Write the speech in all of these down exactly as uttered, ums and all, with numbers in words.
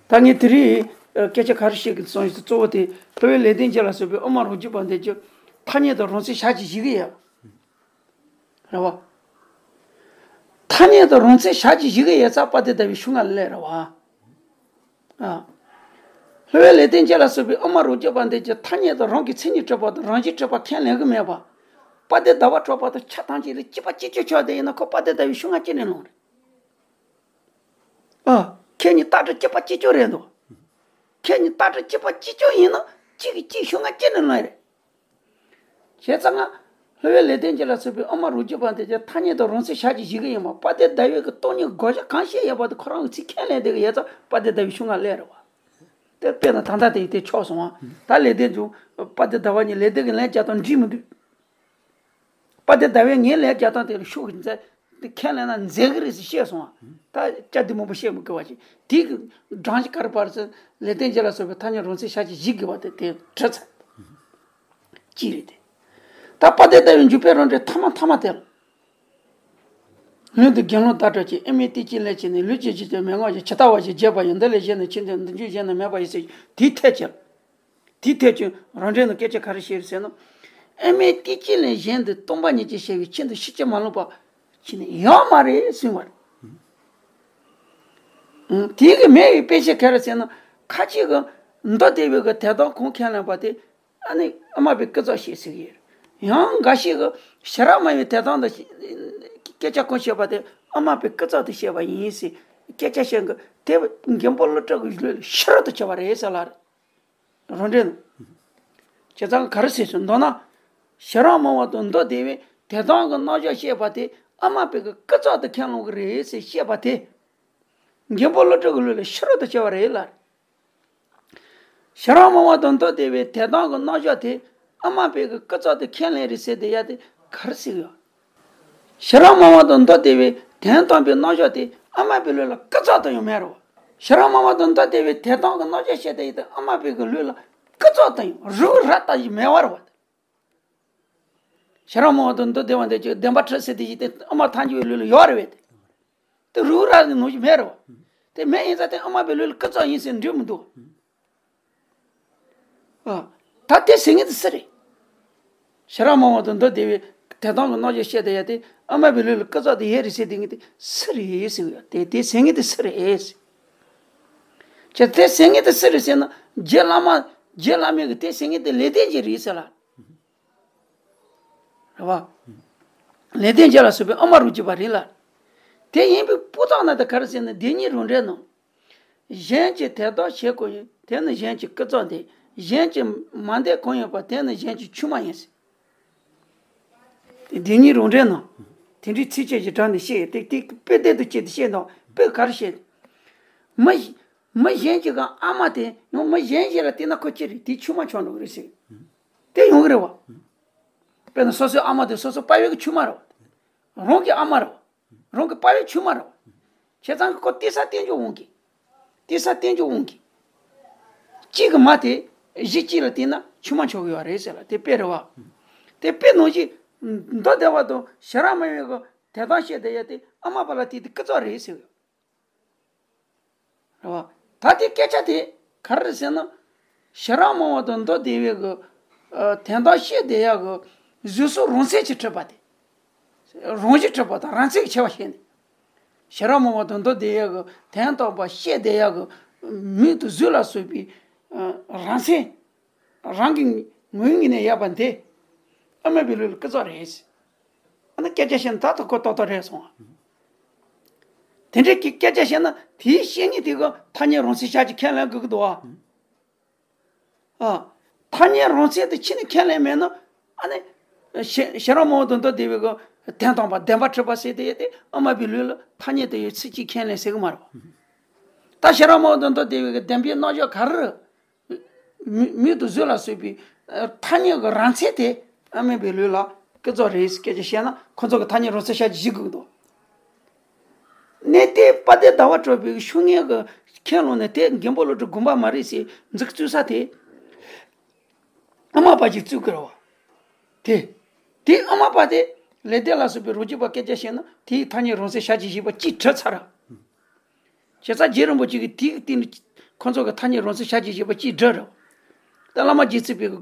ད་ངས་དེ་རིང་སྐད་ཆ་ག་རེ་བཤད་ཀྱི་སོང་ཞེས་གཙོ་བོ་དེ། ལྷོ་པའི་ལེགས་ལྡན་འབྱེད་ལ་སོགས་པའི་དབུ་མ་རབ་འབྱེད་པ་འདི་ཚོས་ཐ་སྙད་དང་རང་མཚན་ཞལ་གྱིས་བཞེས་ཀྱི་ཡོད་རེད་བ། ཐ་སྙད་དང་རང་མཚན་ཞལ་གྱིས་བཞེས་ཀྱི་ཡོད་ཙང་དཔལ་ལྡན་ཟླ་བའི་ཤུལ་ལྔ་ལ་སླེབས་རེད་བ། ཨ། ལྷོ་པའི་ལེགས་ལྡན་འབྱེད་ལ་སོགས་པའི་དབུ་མ་རབ་འབྱེད་པ་འདི་ཚོས་ཐ་སྙད་དང་རང་གི་མཚན་ཉིད་གྲུབ་པ་དང་རང་བཞིན་གྲུབ་པ་ཁས་ལེན་གྱི་མེད་པ། དཔལ་ལྡན་ཟླ་བ་གྲགས་པ་དང་ཆ་ཐམས་ཅད་ལ་གཅིག་པ་གཅིག་གྱུར་ཆགས་བསྡད་ཡིན་ན་ཁོ་དཔལ་ལྡན་ཟླ་བའི་ཤུལ་ལྔ་ཅི་ནས་ལོན་རེད། ཨ། ཁྱེད་གཉིས་རྟག་སྒྲ་གཅིག་པ་གཅིག་གྱུར་རེད་འདུག་ཁྱེད་གཉིས་རྟག་སྒྲ་གཅིག་པ་གཅིག་གྱུར་ཡིན་ན་གཅིག་གིས་གཅིག་ཤུལ་ལྔ་ཅི་ནས་ལོན་རེད། བྱས་ཙང་ང་། ལྷོ་པའི་ལེགས་ལྡན་འབྱེད་ལ་སོགས་པའི་དབུ་མ་རབ་འབྱེད་པ་འདི་ཚོས་ཐ་སྙད་དང་རང་མཚན་ཞལ་གྱིས་བཞེས་ཀྱི་ཡོད་མ་རེད། དཔལ་ལྡན་ཟླ་བའི་གི་སྟོང་ཉིད་བགོ་བཤའ་གང་བཤད་ཡོད་པ་དེ་ཁོ་རང་གིས་ཚིག་ཁས་ལེན་བསྡད་ཀྱི་ཡོད་ཙང་དཔལ་ལྡན་ཟླ་བའི་ཤུལ་ལྔ་སླེབས་རེད་བ། དེ་དཔེར་ན་ད་ལྟ་དེ་ཡིན་དེ་ཆོག་སོང་ང་། ད་ལེགས་ལྡན་འབྱེད་དཔལ་ལྡན་ཟླ་བ་གཉིས་ལེགས་ལྡན་གྱི་ལན་རྒྱག་སྟངས་འགྲིག་མི་འདུག་དཔལ་ལྡན་ཟླ་བས་ངའི་ལན་རྒྱག་སྟངས་དེ་ལ་ཤུགས་ཀྱིས་མཛད་དེ་ཁས་ལེན་ན་མཛད་ཀྱི་རེད་ཟེར་བཤད་སོང་ང་། ད་བཅར་འདི་མང་པོ་བཤད་མི་དགོས་པ་ཞིག་དེ་གི་སྦྲང་ཞིག་ག་རེ་བར་ཚེ་ལེགས་ལྡན་འབྱེད་ལ་སོགས་པའི་ཐ་སྙད་རང་མཚན་ཞལ་གྱིས་བཞེས་དགོས་པ་དེ་དེ་བྲི་ཚར། ཅི་རེད་དེ། ད་དཔལ་ལྡན་ཟླ་བའི་འཇུག་པའི་རང་འགྲེལ་ཐ་མ་ཐ་མ་དེ་ལ། ལུས་འདི་དགེ་སློང་བདག་སྒྲ་ཅན། ཨེ་མའི་ཏིང་ཅན་ལས་བྱས་ནས། ལུས་ཀྱི་གཞི་དེ་མན་ངག་ཅན། ཇི་ལྟ་བ་བཞིན་བྱས་པ་ཡི། འདི་ལས་གཞན་ནི་ཕྱིར་འདི་འདི་འཇུག་གཞན་ནི་མེད་པ་ཡི་ཟེར། དེའི་ཐད་ཀྱི། དེའི་ཐད་ཀྱི་རང་འགྲེལ་ནང་སྐད་ཆ་ག་རེ་བཤད་ཟེར་ན། ཨེ་མའི་ཏིང་ཅན་ལས་གཞན་འདི་སྟོང་པ་ཉིད་ཀྱིས་བྱས་པའི་ཕྱིར་འདི་ཕྱིན་ཅི་མ་ལོག་པ་ཕྱིན་ནས་ཡོད་མ་རེད་གསུངས་པ་རེད། ཨང་། དེ་གི་མེད་པའི་དཔེ་ཆ་ག་རེ་ཟེར་ན། ཁ་ཅིག་གི་མདོ་སྡེ་པའི་གི་དོན་དམ་གང་ཁས་ལེན་པ་དེ། ཨ་ནི་ཨ་མ་པའི་སྐུ་ཚབ་བྱེད་ཟེར་གི་ཡོད། ཡང་འགའ་ཞིག་གི་ཤེས་རབ་སྨྲ་བའི་དོན་དམ་དང་སྐད་ཆ་གང་བཤད་པ་དེ་ཨ་མ་པའི་སྐུ་ཚབ་ཏུ་བཤད་པ་ཡིན་ཟེར་སྐད་ཆ་བཤད་གི་དེ་མགོན་པོ་ཀླུ་སྒྲུབ་ཀྱི་ལུགས་ལ་ཕྱི་རོལ་དུ་གྱུར་པ་རེད་ཟེར་ལ། རང་འགྲེལ་ནང་། བྱས་ཙང་ག་རེ་ཟེར་ཞུ་མདོར་ན། ཤེས་རབ་སྨྲ་བ་དང་མདོ་སྡེ་པས་དོན་དམ་གྱི་རྣམ་གཞག་བཤད་པ་དེ་ཨ་མ་པའི་གི་སྐུ་ཚབ་ཏུ་ཁས་ལེན་གི་རེད་ཟེར་བཤད་པ་དེ། མགོན་པོ་ཀླུ་སྒྲུབ་ཀྱི་ལུགས་ལ་ཕྱི་རོལ་དུ་གྱུར་པ་རེད་ལ། ཤེས་རབ་སྨྲ་བ་དང་མདོ་སྡེ་པས་དོན་དམ་གྱི་རྣམ་གཞག་དེ་ཨ་མ་པའི་གི་སྐུ་ཚབ་ཏུ་ཁས་ལེན་རེད་ཟེར་དེ་ཡ་དེ་ག་རེ་ཟེར་གི་ཡོད། ཤེས་རབ་སྨྲ་བ་དང་མདོ་སྡེ་པས་དོན་དམ་པའི་རྣམ་གཞག་དེ་ཨ་མ་པའི་ལུགས་ལ་སྐུ་ཚབ་ཏུ་ཡང་མེད་རོ། ཤེས་རབ་སྨྲ་བ་དང་མདོ་སྡེ་པས་དོན་དམ་གྱི་རྣམ་གཞག་བཤད་དེ་ཡིན་ཏེ་ཨ་མ་པའི་གི་ལུགས་ལ་སྐུ་ཚབ་ཏུ་ཡང་རུ་ར་ལྟ་ཞིག་མེད་པ་རེད་བ། ཤེས་རབ་སྨྲ་བ་དང་མདོ་སྡེ་པ་འདི་ཅིག་བདེན་པ་ཁྲི་ཟེར་དེ་ཡིན་ཏེ་ཨ་མ་ཐལ་འགྱུར་བའི་ལུགས་ལ་ཡོད་རེད་བས་ཏེ། དེ་རུ་ར་ནང་བཞིན་མེད་རེད་བ། དེ་མེད་ཡིན་ཙང་དེ་ཨ་མ་པའི་ལུགས་ལ་སྐུ་ཚབ་ཡིན་ཟེར་འགྲིག་མི་འདུག་ཨ། ད་དེ་ཟེར་མཁན་དེ་སུ་རེད། ཤེས་རབ་སྨྲ་བ་དང་མདོ་སྡེ་པས་དོན་དམ་གྱི་རྣམ་གཞག་བཤད་དེ་ཡ་དེ་ཨ་མ་པའི་ལུགས་ལ་སྐུ་ཚབ་དེ་ཡོད་རེད་ཟེར་དེ་ངས་དེ་སུ་རེད་ཟེར་གི་ཡོད་དེ་དེ་ཟེར་མཁན་དེ་སུ་རེད་ཟེར། ཅེ་དེ་ཟེར་མཁན་དེ་སུ་རེད་ཟེར་ན་རྗེ་བླ་མ་རྗེ་བླ་མའི་གི་དེ་ཟེར་མཁན་དེ་ལེགས་ལྡན་འབྱེད་རེད་ཟེར་ལ། རེད་བ། ལེགས་ལྡན་འབྱེད་ལ་སོགས་པའི་དབུ་མ་རབ་འབྱེད་པ་རེད་ལ། དེ་ཡིན་པའི་སྤུས་དག་ན་ད་ག་རེ་ཟེར་ན་བདེན་གཉིས་རང་འགྲེལ་ནང་། གཞན་གྱི་དོན་དམ་བྱེད་དགོས་ཡིན། དེ་ནི་གཞན་གྱི་སྐུ་ཚབ་འདི། གཞན་གྱི་མ་འདོད་གང་ཡོད་པ། དེ་ནི་གཞན་གྱི་ཆོས་མ་ཡིན་ཟེར། དེ་བདེན་གཉིས་རང་འགྲེལ་ནང་། དེ་འདྲའི་ཚིགས་བཅད་ཀྱི་སྒྲ་འདི་བཤད་ཡོད་དེ་དེ་དཔེ་དེ་དུ་བྱས་ཏེ་བཤད་དང་དཔེ་ག་རེ་བཤད། མི་མི་གཞན་གྱི་གང་ཨ་མ་དེ་ཡང་མི་གཞན་ཞིག་ལ་བལྟས་ན་ཁོ་ཅི་རེད་དེ་ཆོས་མ་ཆགས་འགྲོ་གི་རེད་ཟེར། དེ་ཡོང་གི་རེད་བ། དཔེར་ན་སོ་སོའི་ཨ་མ་དེ་སོ་སོ་དཔའ་བོའི་གི་ཆུང་མ་རེད་བ། རང་གི་ཨ་མ་རེད་བ། རང་གི་དཔའ་བོའི་ཆུང་མ་རེད་བ། བྱས་ཙང་ཁོ་གཏད་ས་གཏད་འཇོག་འོང་གི། གཏད་ས་གཏད་འཇོག་འོང་གི། གཅིག་གི་མ་དེ་གཞི་གཅིག་ལ་བལྟས་ན་ཆུང་མ་ཆགས་ཀྱི་ཡོད་རེད་ཟེར་ལ་དེ་དཔེ་རེད་བ། དེ་དཔེ་ནང་བཞིན་མདོ་སྡེ་པ་དང་ཤེས་རབ་སྨྲ་བའི་གི་དོན་དམ་བཤད་བསྡད་ཡ་དེ་ཨ་མ་པ་ལ་བལྟས་ཏེ་སྐུ་ཚབ་རེད་ཟེར་གི། རེད་བ། ད་དེ་སྐད་ཆ་དེ་ག་རེ་རེད་ཟེར་ན། ཤེས་རབ་སྨྲ་བ་དང་མདོ་སྡེ་པའི་གི་ཨ། དོན་དམ་བཤད་བསྡད་ཡག་གི་གཟུགས་སོགས་རང་མཚན་གྱིས་གྲུབ་པ་དེ། རང་བཞིན་གྲུབ་པ་དང་རང་མཚན་གྱི་ཁྱད་པར་བཤད་ནས། ཤེས་རབ་སྨྲ་བ་དང་མདོ་སྡེ་པའི་གི་དོན་དམ་པ་བཤད་བསྡད་ཡག་གི་མིང་དང་གཟུགས་ལ་སོགས་པའི་ཨ། རང་མཚན། རང་གི་ངོས་ངོས་ནས་ཡོད་པ་འདི། ཨ་མ་པའི་ལུགས་ལ་སྐུ་ཚབ་རེད། ཨ་ནི་སྐད་ཆ་བཤད་ན་ད་ལྟ་ཁོ་ཏག་ཏག་རེད་སོང་ཨ། དེ་འདྲའི་སྐད་ཆ་བཤད་ན་དེའི་བཤད་ཉེས་དེ་གི་ཐ་སྙད་རང་མཚན་ཤར་གྱི་ཁས་ལེན་དགོས་ཀྱི་འདུག་ཨ། ཨ། ཐ་སྙད་རང་མཚན་དེ་ཕྱི་ནས་ཁས་ལེན་མེད་ན་ཨ་ནི། ཤེས་ཤེས་རབ་སྨྲ་བ་དང་མདོ་སྡེ་པའི་གི་དོན་དམ་པ་བདེན་པར་གྲུབ་པ་ཟེར་དེ་ཡོད་དེ་ཨ་མ་པའི་ལུགས་ལ་ཐ་སྙད་དེ་ཡོད་ཚིག་གཅིག་ཁས་ལེན་ཟེར་གི་མ་རེད་བ། ད་ཤེས་རབ་སྨྲ་བ་དང་མདོ་སྡེ་པའི་གི་བདེན་པའི་རྣམ་གཞག་ག་རེ་རེད། མི་མིང་དང་གཟུགས་ལ་སོགས་པའི་ཐ་སྙད་ཀྱི་རང་མཚན་དེ་ཨ་མ་པའི་ལུགས་ལ་སྐུ་ཚབ་རེད་ཟེར་སྐད་ཆ་བཤད་ན་ཁོ་ཚོ་གི་ཐ་སྙད་རང་མཚན་ཤར་གྱི་གཞི་དགོས་འདུག་གནས་དེ་དཔལ་ལྡན་ཟླ་བ་གྲགས་པའི་ཤུལ་ངེས་ཀྱི་ཁས་བླངས་ནས་དེ་མགོན་པོ་ཀླུ་སྒྲུབ་དགོངས་པ་མ་རེད་ཟེར་འཛུགས་བཙུགས་ས་དེ་ཨ་མ་པ་ཅིག་བཙུགས་ཀྱི་རེད་བ། དེ་དེ་ཨ་མ་པ་དེ་ལེགས་ལྡན་ལ་སོགས་པའི་རབ་འབྱེད་པ་སྐད་ཆ་བཤད་ན་དེའི་ཐ་སྙད་རང་མཚན་ཤར་གྱི་གཞི་པ་ཅིག་གྲུབ་ཚར། བྱས་ཙང་རྗེ་རིན་པོ་ཆེ་གིས་དེའི་སྟེང་ནས་ ཁོང་ཚོ་གི་ཐ་སྙད་རང་མཚན་ཞལ་གྱིས་བཞེས་པ་གཅིག་སྒྲུབ་རེད་བ། ད་བླ་མ་རྗེ་བཙུན་པའི་གི་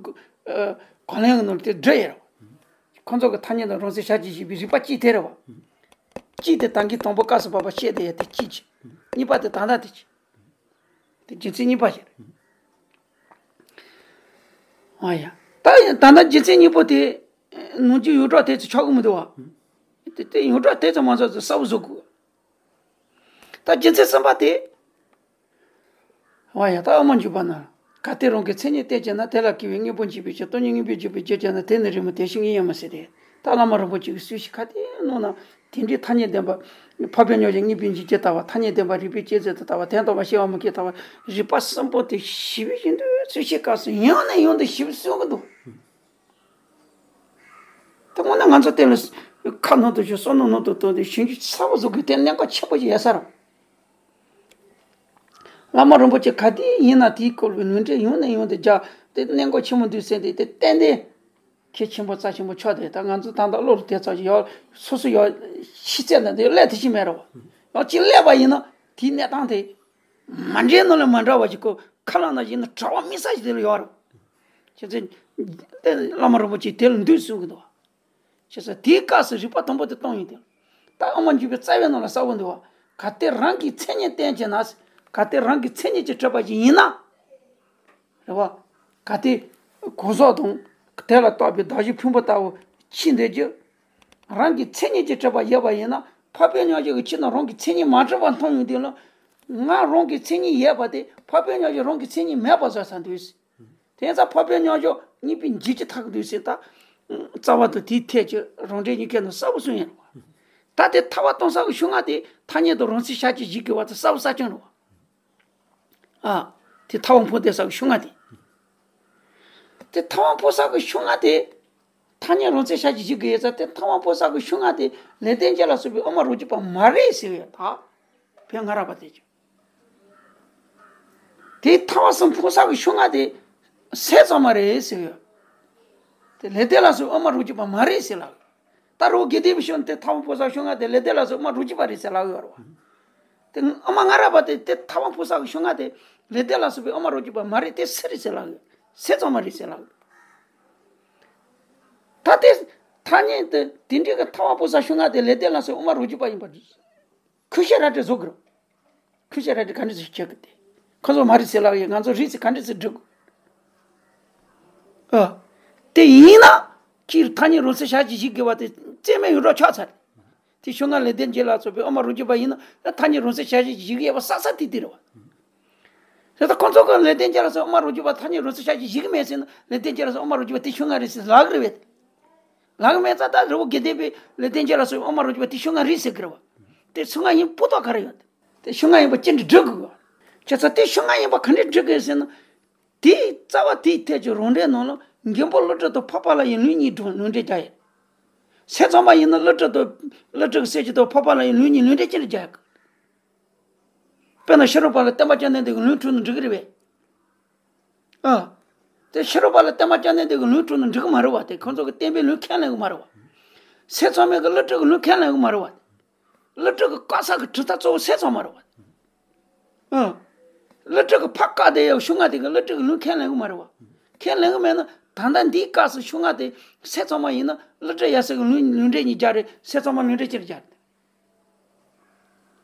ཨ་གོ་ལན་གི་ནང་དེ་སྒྲུབ་ཡོད་རེད་བ། ཁོང་ཚོ་གི་ཐ་སྙད་དང་རང་མཚན་ཞལ་གྱིས་བཞེས་པའི་རིགས་པ་གཅིག་དེ་རེད་བ། གཅིག་དེ་ད་གིན་དང་པོ་སྐབས་སུ་བབ་པ་བཤད་དེ་ཡོད་དེ་གཅིག་གཅིག་གཉིས་པ་དེ་ད་ལྟ་དེ་གཅིག་དེ་རྒྱུ་མཚན་གཉིས་པ་ཞིག་རེད། ཨ་ཡ། ད་ཡིན་ད་ལྟ་རྒྱུ་མཚན་གཉིས་པོ་དེ་ནང་རྒྱུ་ཡོངས་གྲགས་དེ་ཚོ་ཆགས་ཀྱི་མི་འདུག་བ། དེ་དེ་ཡོངས་གྲགས་དེ་ཚོ་མ་ཚོགས་ཚོ་གསལ་པོ་བཟོ་དགོས། ད་རྒྱུ་མཚན་གསུམ་པ་དེ། ཨ་ཡ། ད་དབུ་མ་འཇུག་པ་ན། གལ་ཏེ་རང་གི་མཚན་ཉིད་བསྟན་ཅེ་ན། དེ་ལ་སྐུལ་བའི་དངོས་པོ་འཇུག་པའི་ཕྱིར། སྟོང་ཉིད་དངོས་པོའི་འཇུག་པའི་རྒྱུར་གྱུར་ན། དེ་ནི་རིང་མོ་དེ་བཞིན་ཉིད་ཡིན་མོད་ཟེར་ཏེ། ད་བླ་མ་རིན་པོ་ཆེ་གིས་གསལ་བཤད་ག་དེ་གནང་ན། དེ་འདྲའི་ཐ་སྙད་བདེན་པ། འཕགས་པའི་མྱོང་བྱེད་དངོས་པོའི་འཇུག་ཚུལ་ལྟ་བ། ཐ་སྙད་བདེན་པ་རིགས་པས་དཔྱད་བཟོད་དུ་ལྟ་བ། དོན་དམ་པར་སྐྱེ་བ་མི་སྐྱེ་ལྟ་བ། རིགས་པ་གསུམ་པོ་དེ་ཞིབ་བཞིན་དུ་གསལ་བཤད་སྐབས་སུ་ཡང་ནས་ཡང་དུ་ཞིབ་གསལ་གི་འདུག་དེ་དངོས་གནས་ང་ཚོ་དེ་ལ་ཁ་ནང་དུ་ཞུགས། བསམ་བློ་ནང་དུ་བཏོན་ཏེ་ཞིབ་འཇུག་ཚ་པོ་བཟོ་དགོས་དེ་གནད་འགག་ཆེན་པོ་ཞིག་ཡོད་ས་རེད། བླ་མ་རིན་པོ་ཆེ་ག་དུས་ཡིན་ན་དེའི་སྐོར་གྱི་ལུང་འདྲེན་ཡང་ནས་ཡང་དུ་རྒྱག་དེ་གནད་འགག་ཆེན་པོ་འདུག་ཟེར་ཏེ། དེ་ཏན་ཏན་གལ་ཆེན་པོ་རྩ་ཆེན་པོ་ཆགས་ཏེ། ད་ང་ཚོ་ད་ལྟ་བློ་ལ་དེ་ཚོ་ཞིག་ཡག་སོ་སོ་ཡག་ཤེས་ཚད་འདི་འདི་སླེབས་ཐུབ་ཀྱི་མེད་རེད་བ། ཡང་གཅིག་སླེབས་པ་ཡིན་ན་དེའི་གནས་སྟངས་དེ་མ་འདྲེས་ནང་ལས་མ་འདྲ་བ་ཞིག་གོ། ཁ་ལག་ནང་བཞིན་གྲྭ་པ་དམིགས་བསལ་ཞིག་དེ་ལ་ཡོད་རེད། ཁྱེད་ཚོས་དེ་བླ་མ་རིན་པོ་ཆེ་དེ་ལ་འདུག་གསུང་གི་འདུག་བ། ཁྱེད་ཚོ་དེའི་སྐབས་སུ་རིགས་པ་དང་པོ་དེ་གཏོང་ཡིན་དེ། ད་དབུ་མ་འཇུག་པའི་རྩ་བའི་ནང་ལ་གསལ་པོ་འདུག་བ། གལ་ཏེ་རང་གི་མཚན་ཉིད་བསྟན་ཅེ་ན། གལ་ཏེ་རང་གི་མཚན་ཉིད་ཀྱིས་གྲུབ་པ་ཞིག་ཡིན་ན། རེད་བ། གལ་ཏེ་གང་ཟག་དང་དེ་ལ་བཏགས་པའི་གདགས་གཞི་ཕུང་པོ་ལྟ་བུ་ཕྱིར་འདོད་རྒྱུ། རང་གི་མཚན་ཉིད་ཀྱིས་གྲུབ་པ་ཡོད་པ་ཡིན་ན། འཕགས་པའི་མྱོང་བྱེད་ཀྱི་ཕྱིར་ན་རང་གི་མཚན་ཉིད་མ་གྲུབ་པ་མཐོང་ཡོང་དུས་ལ། ང་རང་གི་མཚན་ཉིད་ཡོད་པ་དེ་འཕགས་པའི་མྱོང་བྱེད་རང་གི་མཚན་ཉིད་མེད་པ་བཟོ་ས་འདུག་དེ་ཙང་འཕགས་པའི་མྱོང་བྱེད་དངོས་པོའི་འཇུག་ཅེས་ཐག་གི་འདུག་ཟེར། ད་རྩ་བ་དང་དེའི་ཐད་ཀྱི་རང་འགྲེལ་གཉིས་ཀའི་ནང་གསལ་པོ་གསུངས་ཡོད་རེད་བ། ད་དེ་ཐར་པ་གཏོང་ས་གི་ཤུགས་ལྔ་དེ་ཐ་སྙད་དང་རང་མཚན་ཞལ་གྱིས་བཞེས་དགོས་པ་དེ་གསལ་པོ་གསལ་རྐྱང་རེད་བ། ཨ། དེ་ཐར་པ་འཕོ་བསྡད་ས་གི་ཤུགས་ལྔ་དེ། དེ་ཐར་པ་འཕོ་ས་གི་ཤུགས་ལྔ་དེ། ཐ་སྙད་རང་མཚན་ཞལ་གྱིས་བཞེས་དགོས་ཡོད་ཙང་། དེ་ཐར་པ་འཕོ་ས་གི་ཤུགས་ལྔ་དེ་ལེགས་ལྡན་འབྱེད་ལ་སོགས་པའི་དབུ་མ་རང་རྒྱུད་པ་མ་རེད་ཟེར་ཡོད་ད། བོད་སྔ་རབས་པ་དེ་ཚོས། དེ་ཐར་པ་གསུམ་འཕོ་ས་གི་ཤུགས་ལྔ་དེ་སེམས་ཙམ་པ་རེད་ཟེར་ཡོད། དེ་ལེགས་ལྡན་ལ་སོགས་དབུ་མ་རང་རྒྱུད་པ་མ་རེད་ཟེར་ལབ་ཡོད། ད་རུང་དགེ་ལྡན་པའི་ཤུགས་དེ་ཐར་པ་འཕོ་ས་ཤུགས་ལྔ་དེ་ལེགས་ལྡན་ལ་སོགས་དབུ་མ་རང་རྒྱུད་པ་རེད་ཟེར་ལབ་ཡོད་རེད་བ། དེ་དབུ་མ་སྔ་རབས་པ་དེ་དེ་ཐར་པ་འཕོ་ས་གི་ཤུགས་ལྔ་དེ་ལེགས་ལྡན་ལ་སོགས་པའི་དབུ་མ་རང་རྒྱུད་པ་མ་རེད། དེ་སུ་རེད་ཟེར་ལབ་ཡོད། སེམས་ཙམ་པ་རེད་ཟེར་ལབ་ཡོད། ད་དེ་ཐ་སྙད་དེ་དེ་འདྲའི་གི་ཐར་པ་འཕོ་ས་ཤུགས་ལྔ་དེ་ལེགས་ལྡན་ལ་སོགས་དབུ་མ་རང་རྒྱུད་པ་ཡིན་པ་རེད། ཁུ་ཤ་ར་སྤྲོད་བཟོ་དགོས་རེད། ཁུ་ཤ་ར་སྤྲོད་ག་འདྲ་ཞིག་བྱེད་དགོས་ཏེ། ཁོ་ཚོ་མ་རེད་ཟེར་ལབ་ཡོད། ང་ཚོ་རེད་ཟེར་ག་འདྲ་ཞིག་སྒྲུབ་དགོས། ཨ། དེ་ཡིན་ན། སྤྱིར་ཐ་སྙད་རང་མཚན་ཞལ་གྱིས་བཞེས་དགོས་པ་དེ་རྩིས་མེད་ཡོངས་གྲགས་ཆགས་ཚར། དེ་ཤུགས་ལྔ་ལེགས་ལྡན་འབྱེད་ལ་སོགས་པའི་དབུ་མ་རང་རྒྱུད་པ་ཡིན་ན། ཐ་སྙད་རང་མཚན་ཞལ་གྱིས་བཞེས་ཀྱི་ཡོད་པ་གསལ་གསལ་ཐིག་ཐིག་རེད་བ། དེ་ལྟར་ཁོང་ཚོ་གིས་ལེགས་ལྡན་འབྱེད་ལ་སོགས་དབུ་མ་རང་རྒྱུད་པ་ཐ་སྙད་རང་མཚན་ཞལ་གྱིས་བཞེས་ཀྱི་མེད་ཟེར་ན། ལེགས་ལྡན་འབྱེད་ལ་སོགས་དབུ་མ་རང་རྒྱུད་པ་དེ་ཤུགས་ལྔ་རེད་ཟེར་ལབ་ཀྱི་རེད་པས། ལབ་ཀྱི་མེད་ཙང་། ད་རི་བོ་དགེ་ལྡན་པའི་ལེགས་ལྡན་འབྱེད་ལ་སོགས་དབུ་མ་རང་རྒྱུད་པ་དེ་ཤུགས་ལྔ་རེད་ཟེར་གྱི་རེད་བ། དེ་ཤུགས་ལྔ་ཡིན་སྤུ་རྟགས་ག་རེ་ཡོད། དེ་ཤུགས་ལྔ་ཡིན་པ་ཅི་འདྲ་སྒྲུབ་དགོས་བ། བྱས་ཙང་དེ་ཤུགས་ལྔ་ཡིན་པ་ག་འདྲ་སྒྲུབ་དགོས་ཟེར་ན། དེའི་རྩ་བ་དེའི་ཐད་ཀྱི་རང་འགྲེལ་ནང་ལ། མགོན་པོ་ཀླུ་སྒྲུབ་དང་འཕགས་པ་ལྷ་ཡི་ལུང་གཉིས་སྒྲུབ་ལུང་འགྲེལ་རྒྱག་ཡོད། སེམས་ཙམ་པ་ཡིན་ན་ཀླུ་སྒྲུབ་དང་། ཀླུ་སྒྲུབ་ཀྱི་སྲས་བཅས་དང་འཕགས་པ་ལྷ་ཡི་ལུང་གཉིས་ལུང་འགྲེལ་ཅི་འདྲ་རྒྱག་ཡོད། དཔེར་ན་ཕྱི་རོལ་པ་ལ་བསྟན་པ་བཅོམ་ལྡན་འདས་ཀྱི་ལུང་འཁྲུལ་ན་འགྲིག་གི་རེད་པས། ཨ། དེ་ཕྱི་རོལ་པ་ལ་བསྟན་པ་བཅོམ་ལྡན་འདས་ཀྱི་ལུང་འཁྲུལ་ན་འགྲིག་གི་མ་རེད་བ། དེ་ཁོང་ཚོ་གི་བསྟན་པའི་ལུང་ཁས་ལེན་གི་མ་རེད་བ། སེམས་ཙམ་པའི་གི་ཀླུ་སྒྲུབ་ཀྱི་ལུང་ཁས་ལེན་གི་མ་རེད་བ། ཀླུ་སྒྲུབ་ཀྱི་བཀག་ས་གི་གྲུབ་མཐའ་གཙོ་བོ་སེམས་ཙམ་མ་རེད་བ། ཨ། ཀླུ་སྒྲུབ་ཀྱི་ཕར་བཀག་བསྡད་ཡོད་ཤུགས་ལྔ་དེ་གི་ཀླུ་སྒྲུབ་ཀྱི་ལུང་ཁས་ལེན་གི་མ་རེད་བ། ཁས་ལེན་གི་མེད་ན་ད་ལྟ་འདིའི་སྐབས་སུ་ཤུགས་ལྔ་དེ་སེམས་ཙམ་པ་ཡིན་ན་ཀླུ་སྒྲུབ་ཡབ་སྲས་ཀྱི་ལུང་ལུང་འགྲེལ་གཉིས་རྒྱག་རེད། སེམས་ཙམ་པ་ལུང་འགྲེལ་གཅིག་རྒྱག་རེད།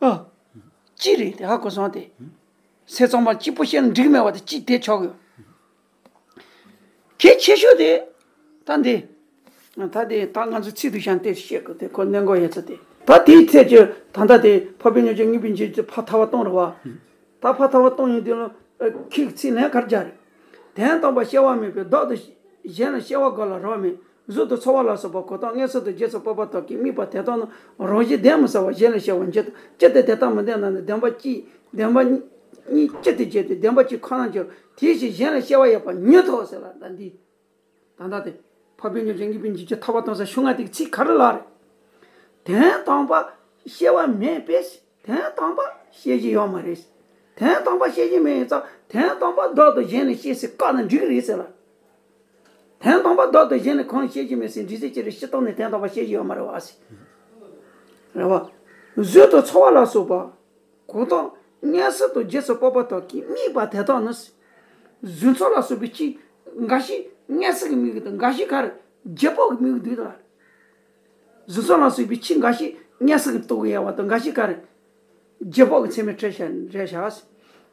ཨ། གཅིག་རེད་དེ། ཧ་གོ་སོང་དེ། སེམས་ཙམ་པ་གཅིག་པོ་བཤད་ན་འགྲིག་མེད་པ་དེ་གཅིག་དེ་ཆགས་ཡོད། གལ་ཆེ་ཤོས་དེ། ད་འདི། ད་འདི་ད་ང་ཚོ་ཚིག་ཏུ་བཞག་སྟེ་བཤད་དགོས་དེ། ཁོ་གནད་འགག་ཡོད་ཚོད་དེ། ད་དེའི་ཚད་ཀྱི་ད་ལྟ་དེ་འཕགས་པའི་མྱོང་བྱེད་དངོས་པོའི་འཇུག་ཚུལ་ཕར་ཐར་པ་གཏོང་རེད་བ། ད་ཕར་ཐར་པ་གཏོང་ཡོང་དུས་ལ། ཁྱེད་ཀྱི་ཚིག་ལན་ག་རེ་རྒྱག་རེད། དོན་དམ་པར་སྐྱེ་བ་མེད་པས་བདག་ཏུ་གཞན་ལ་སྐྱེ་བ་འགོག་ལ་རག་མེད། གཟུགས་དང་ཚོར་བ་ལ་སོགས་པ་གང་དག་མངོན་སུམ་དུ་རྗེས་སུ་དཔོག་པ་དག་གིས་དམིགས་པ་དེ་དག་ནི་རང་བཞིན་གདམས་མི་ཟ་བར་གཞན་ལ་སྐྱེ་བར་འགྱུར་ཏོ། ཅི་སྟེ་དེ་ལྟར་མི་འདོད་ན་ནི། བདེན་པ་གཅིག་བདེན་པ་གཉིས་གཅིག་ཏུ་བྱས་ཏེ་བདེན་པ་གཅིག་ཁོ་ནར་འགྱུར། དེའི་ཕྱིར་གཞན་ལ་སྐྱེ་བ་ཡོད་པར་མྱུར་ཐོབ་ཟེར་ལ། ད་འདི། ད་ལྟ་དེ། འཕགས་པའི་མྱོང་བྱེད་དངོས་པོའི་འཇུག་ཚུལ་ཐར་པ་གཏོང་ས་ཤུགས་ལྔ་དེ་གི་ཚིག་ག་རེ་ལབ་རེད། དོན་དམ་པར་སྐྱེ་བ་མེད་པས། དོན་དམ་པར་སྐྱེ་གཞི་ཡོད་མ་རེད། དོན་དམ་པར་སྐྱེ་གཞི་མེད་ཡིན་ཙང་། དོན་དམ་པར་བདག་ཏུ་གཞན་ལ་སྐྱེ་ཟེར་བཀག་ན་འགྲིག་གི་རེད་ཟེར་ལ། དོན་དམ་པར་བདག་ཏུ་གཞན་ལ་གང་སྐྱེ་གཞི་མེད་ཟེར་འགྲིག་ཚད་ཅི་རེད། སྤྱིར་བཏང་ནས་དོན་དམ་པར་སྐྱེ་གཞི་ཡོད་མ་རེད་བ་ཟེར། རེད་བ། གཟུགས་དང་ཚོར་བ་ལ་སོགས་པ། གང་དག་ མངོན་སུམ་དུ་རྗེས་སུ་དཔོག་པ་དག་གིས་དམིགས་པ་དེ་དག་ནི། གཟུགས་ཚོགས་ལ་སོགས་པའི་ཕྱིར་འགའ་ཞིག་མངོན་སུམ་གྱི་དམིགས་ཡུལ་དང་འགའ་ཞིག་ག་རེ་རྗེས་དཔོག་གི་དམིགས་ཡུལ་འདུག་ལ། གཟུགས་ཚོགས་ལ་སོགས་པའི་ཕྱིར་འགའ་ཞིག་མངོན་སུམ་གྱིས་རྟོགས་ཡོད་པ་དང་འགའ་ཞིག་ག་རེ་རྗེས་དཔོག་གི་ཚད་མས་ཁྲིད་བྱ་རེད་བྱ།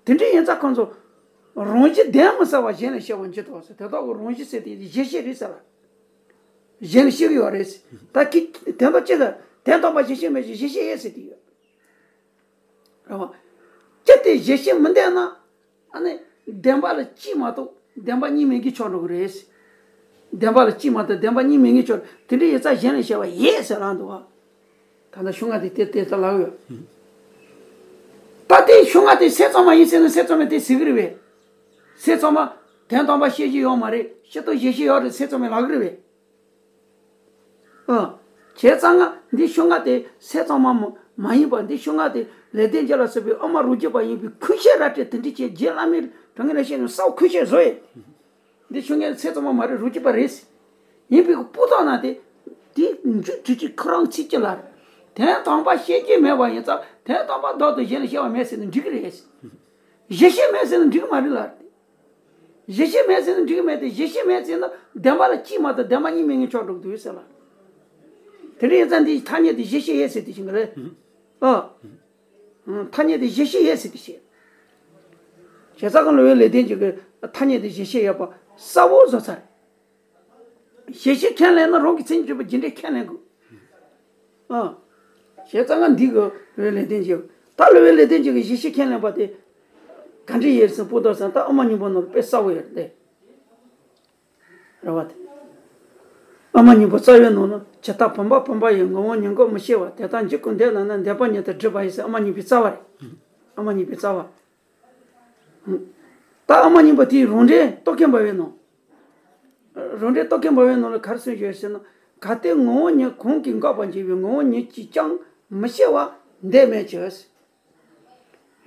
དེ་འདྲ་ཡིན་ཙང་ཁོང་ཚོ་རང་བཞིན་གདེང་མི་ཟ་བར་གཞན་ལ་སྐྱེ་བར་འགྱུར་ཏོ་ཟེར། དེ་དག་གི་རང་བཞིན་ཟེར་དེ་གཞི་ཤེས་རེད་ཟེར་ལ། གཞན་ལ་སྐྱེ་གི་ཡོད་རེད་ཟེར། ད་ཀི་དེ་དག་ཅི་ལ་དོན་དམ་པར་གཞི་ཤེས་མེད་ཅིང་གཞི་ཤེས་ཡོད་ཟེར་དེ་ཡོད། རེད་བ། ཅི་སྟེ་གཞི་ཤེས་མི་འདོད་ན། ཨ་ནི། བདེན་པ་ལ་ཅིས་མ་གཏོགས་བདེན་པ་གཉིས་མེད་མཁན་ཆགས་འགྲོ་གི་རེད། བདེན་པ་ལ་ཅིས་མ་གཏོགས་བདེན་པ་གཉིས་མེད་མཁན་ཆགས། དེ་འདྲ་ཡིན་ཙང་གཞན་ལ་སྐྱེ་བ་ཡོད་ཟེར་ལབ་འདུག་བ། ད་ལྟ་ཤོག་ལྔ་དེ་དེ་དེ་ལྟར་ལབ་ཡོད། ད་དེ་ཤོག་ལྔ་དེ་སེམས་ཙམ་པ་ཡིན་ཟེར་ན་སེམས་ཙམ་པས་དེ་ཟེར་གི་རེད་པས། སེམས་ཙམ་པ་དོན་དམ་པར་ཤེས་ཀྱི་ཡོད་མ་རེད། སྤྱིར་བཏང་གཞི་ཤེས་ཡོད་རེད་སེམས་ཙམ་པས་ལབ་གི་རེད་པས། ཨ། བྱས་ཙང་ང་འདི་ཤོག་ལྔ་དེ་སེམས་ཙམ་པ་མ་མ་ཡིན་པ། འདི་ཤོག་ལྔ་དེ་ལེགས་ལྡན་འབྱེད་ལ་སོགས་པའི་དབུ་མ་རང་རྒྱུད་པ་ཡིན་པའི་ཁུངས་བཤད་ར་སྤྲོད་དེ་འདྲ་བྱས། རྗེ་བླ་མའི་དྲང་ངེས་ལ་བཤད་ནས་གསལ་པོ་ཁུངས་བཤད་བཟོ་ཡས། འདི་ཤོག་ལྔ་དེ་སེམས་ཙམ་པ་མ་རེད། རང་རྒྱུད་པ་རེད། ཡིན་པའི་སྤུ་དག་ན་དེ་དེ་མཇུག་གྲུབ་ཀྱི་ཁོ་རང་ཚིག་གཅིག་ལ། དོན་དམ་པར་ཤེས་ཀྱི་མེད་པ་ཡིན་ཙང་དོན་དམ་པར་བདག་ཏུ་གཞན་ལ་སྐྱེ་བ་མེད་ཟེར་ན་འགྲིག་གི་རེད། གཞི་ཤེས་མེད་ཟེར་ན་འགྲིག་གི་མ་རེད་ལ། གཞི་ཤེས་མེད་ཟེར་ན་འགྲིག་གི་མེད་དེ། གཞི་ཤེས་མེད་ཟེར་ན་བདེན་པ་ལ་ཅིས་མ་གཏོགས་བདེན་པ་གཉིས་མེད་མཁན་ཆགས་འགྲོ་གི་འདུག་ཟེར་ལ། དེ་འདྲ་ཡིན་ཙང་འདིའི་ཐ་སྙད་དེ་གཞི་ཤེས་ཡོད་ཟེར་དེ་བཞིན་གི་རེད། ཨ། ཐ་སྙད་དེ་གཞི་ཤེས་ཡོད་ཟེར་དེ་བཤད། བྱས་ཙང་གི་ལོ་བའི་ལེགས་ལྡན་འབྱེད་ཀྱི་ཐ་སྙད་དེ་གཞི་ཤེས་ཡོད་པ་གསལ་པོ་བཟོ་ཚར། གཞི་ཤེས་ཁས་ལེན་ན་རང་གི་མཚན་ཉིད་གྲུབ་པའི་རྒྱུ་འབྲས་ཁས་ལེན་དགོས། ཨ། བྱས་ཙང་ང་འདི་གི་ལོ་བའི་ལེགས་ལྡན་འབྱེད། ད་ལོ་བའི་ལེགས་ལྡན་འབྱེད་ཀྱི་གཞི་ཤེས་ཁས་ལེན་པ་དེ་ག་འདྲ་ཡོད་ཟེར་སྤུ་དག་ཟེར་ན་ད་དབུ་མ་སྙིང་པོ་ནང་ལ་དཔེ་གསལ་པོ་ཡོད་རེད་དེ། རེད་བ་དེ། དབུ་མ་སྙིང་པོ་རྩ་བའི་ནང་ན་ཇི་ལྟར་བུམ་པ་བུམ་པ་ཡི་ངོ་བོ་ཉིད་ཀྱང་མི་ཤེས་པ། དེ་ལྟར་འཇིག་གི་འདོད་ན་ནི་འདོད་པ་ཉིད་དུ་སྒྲུབ་པ་ཡིན་ཟེར། དབུ་མ་སྙིང་པོའི་རྩ་བ་རེད། དབུ་མ་སྙིང་པོའི་རྩ་བ། ད་དབུ་མ་སྙིང་པོ་དེའི་རང་འགྲེལ་རྟོག་གེ་འབར་བའི་ནང་། རང་འགྲེལ་རྟོག་གེ་འབར་བའི་ནང་ལ་ག་རེ་གསུངས་ཡོད་ཟེར་ན། གལ་ཏེ་ངོ་བོ་ཉིད་གང་གིས་འགགས་པར་འགྱུར་བའི་ངོ་བོ་ཉིད་ཀྱིས་ཀྱང་མི་ཤེས་པ་འདོད་མེད་ཀྱི།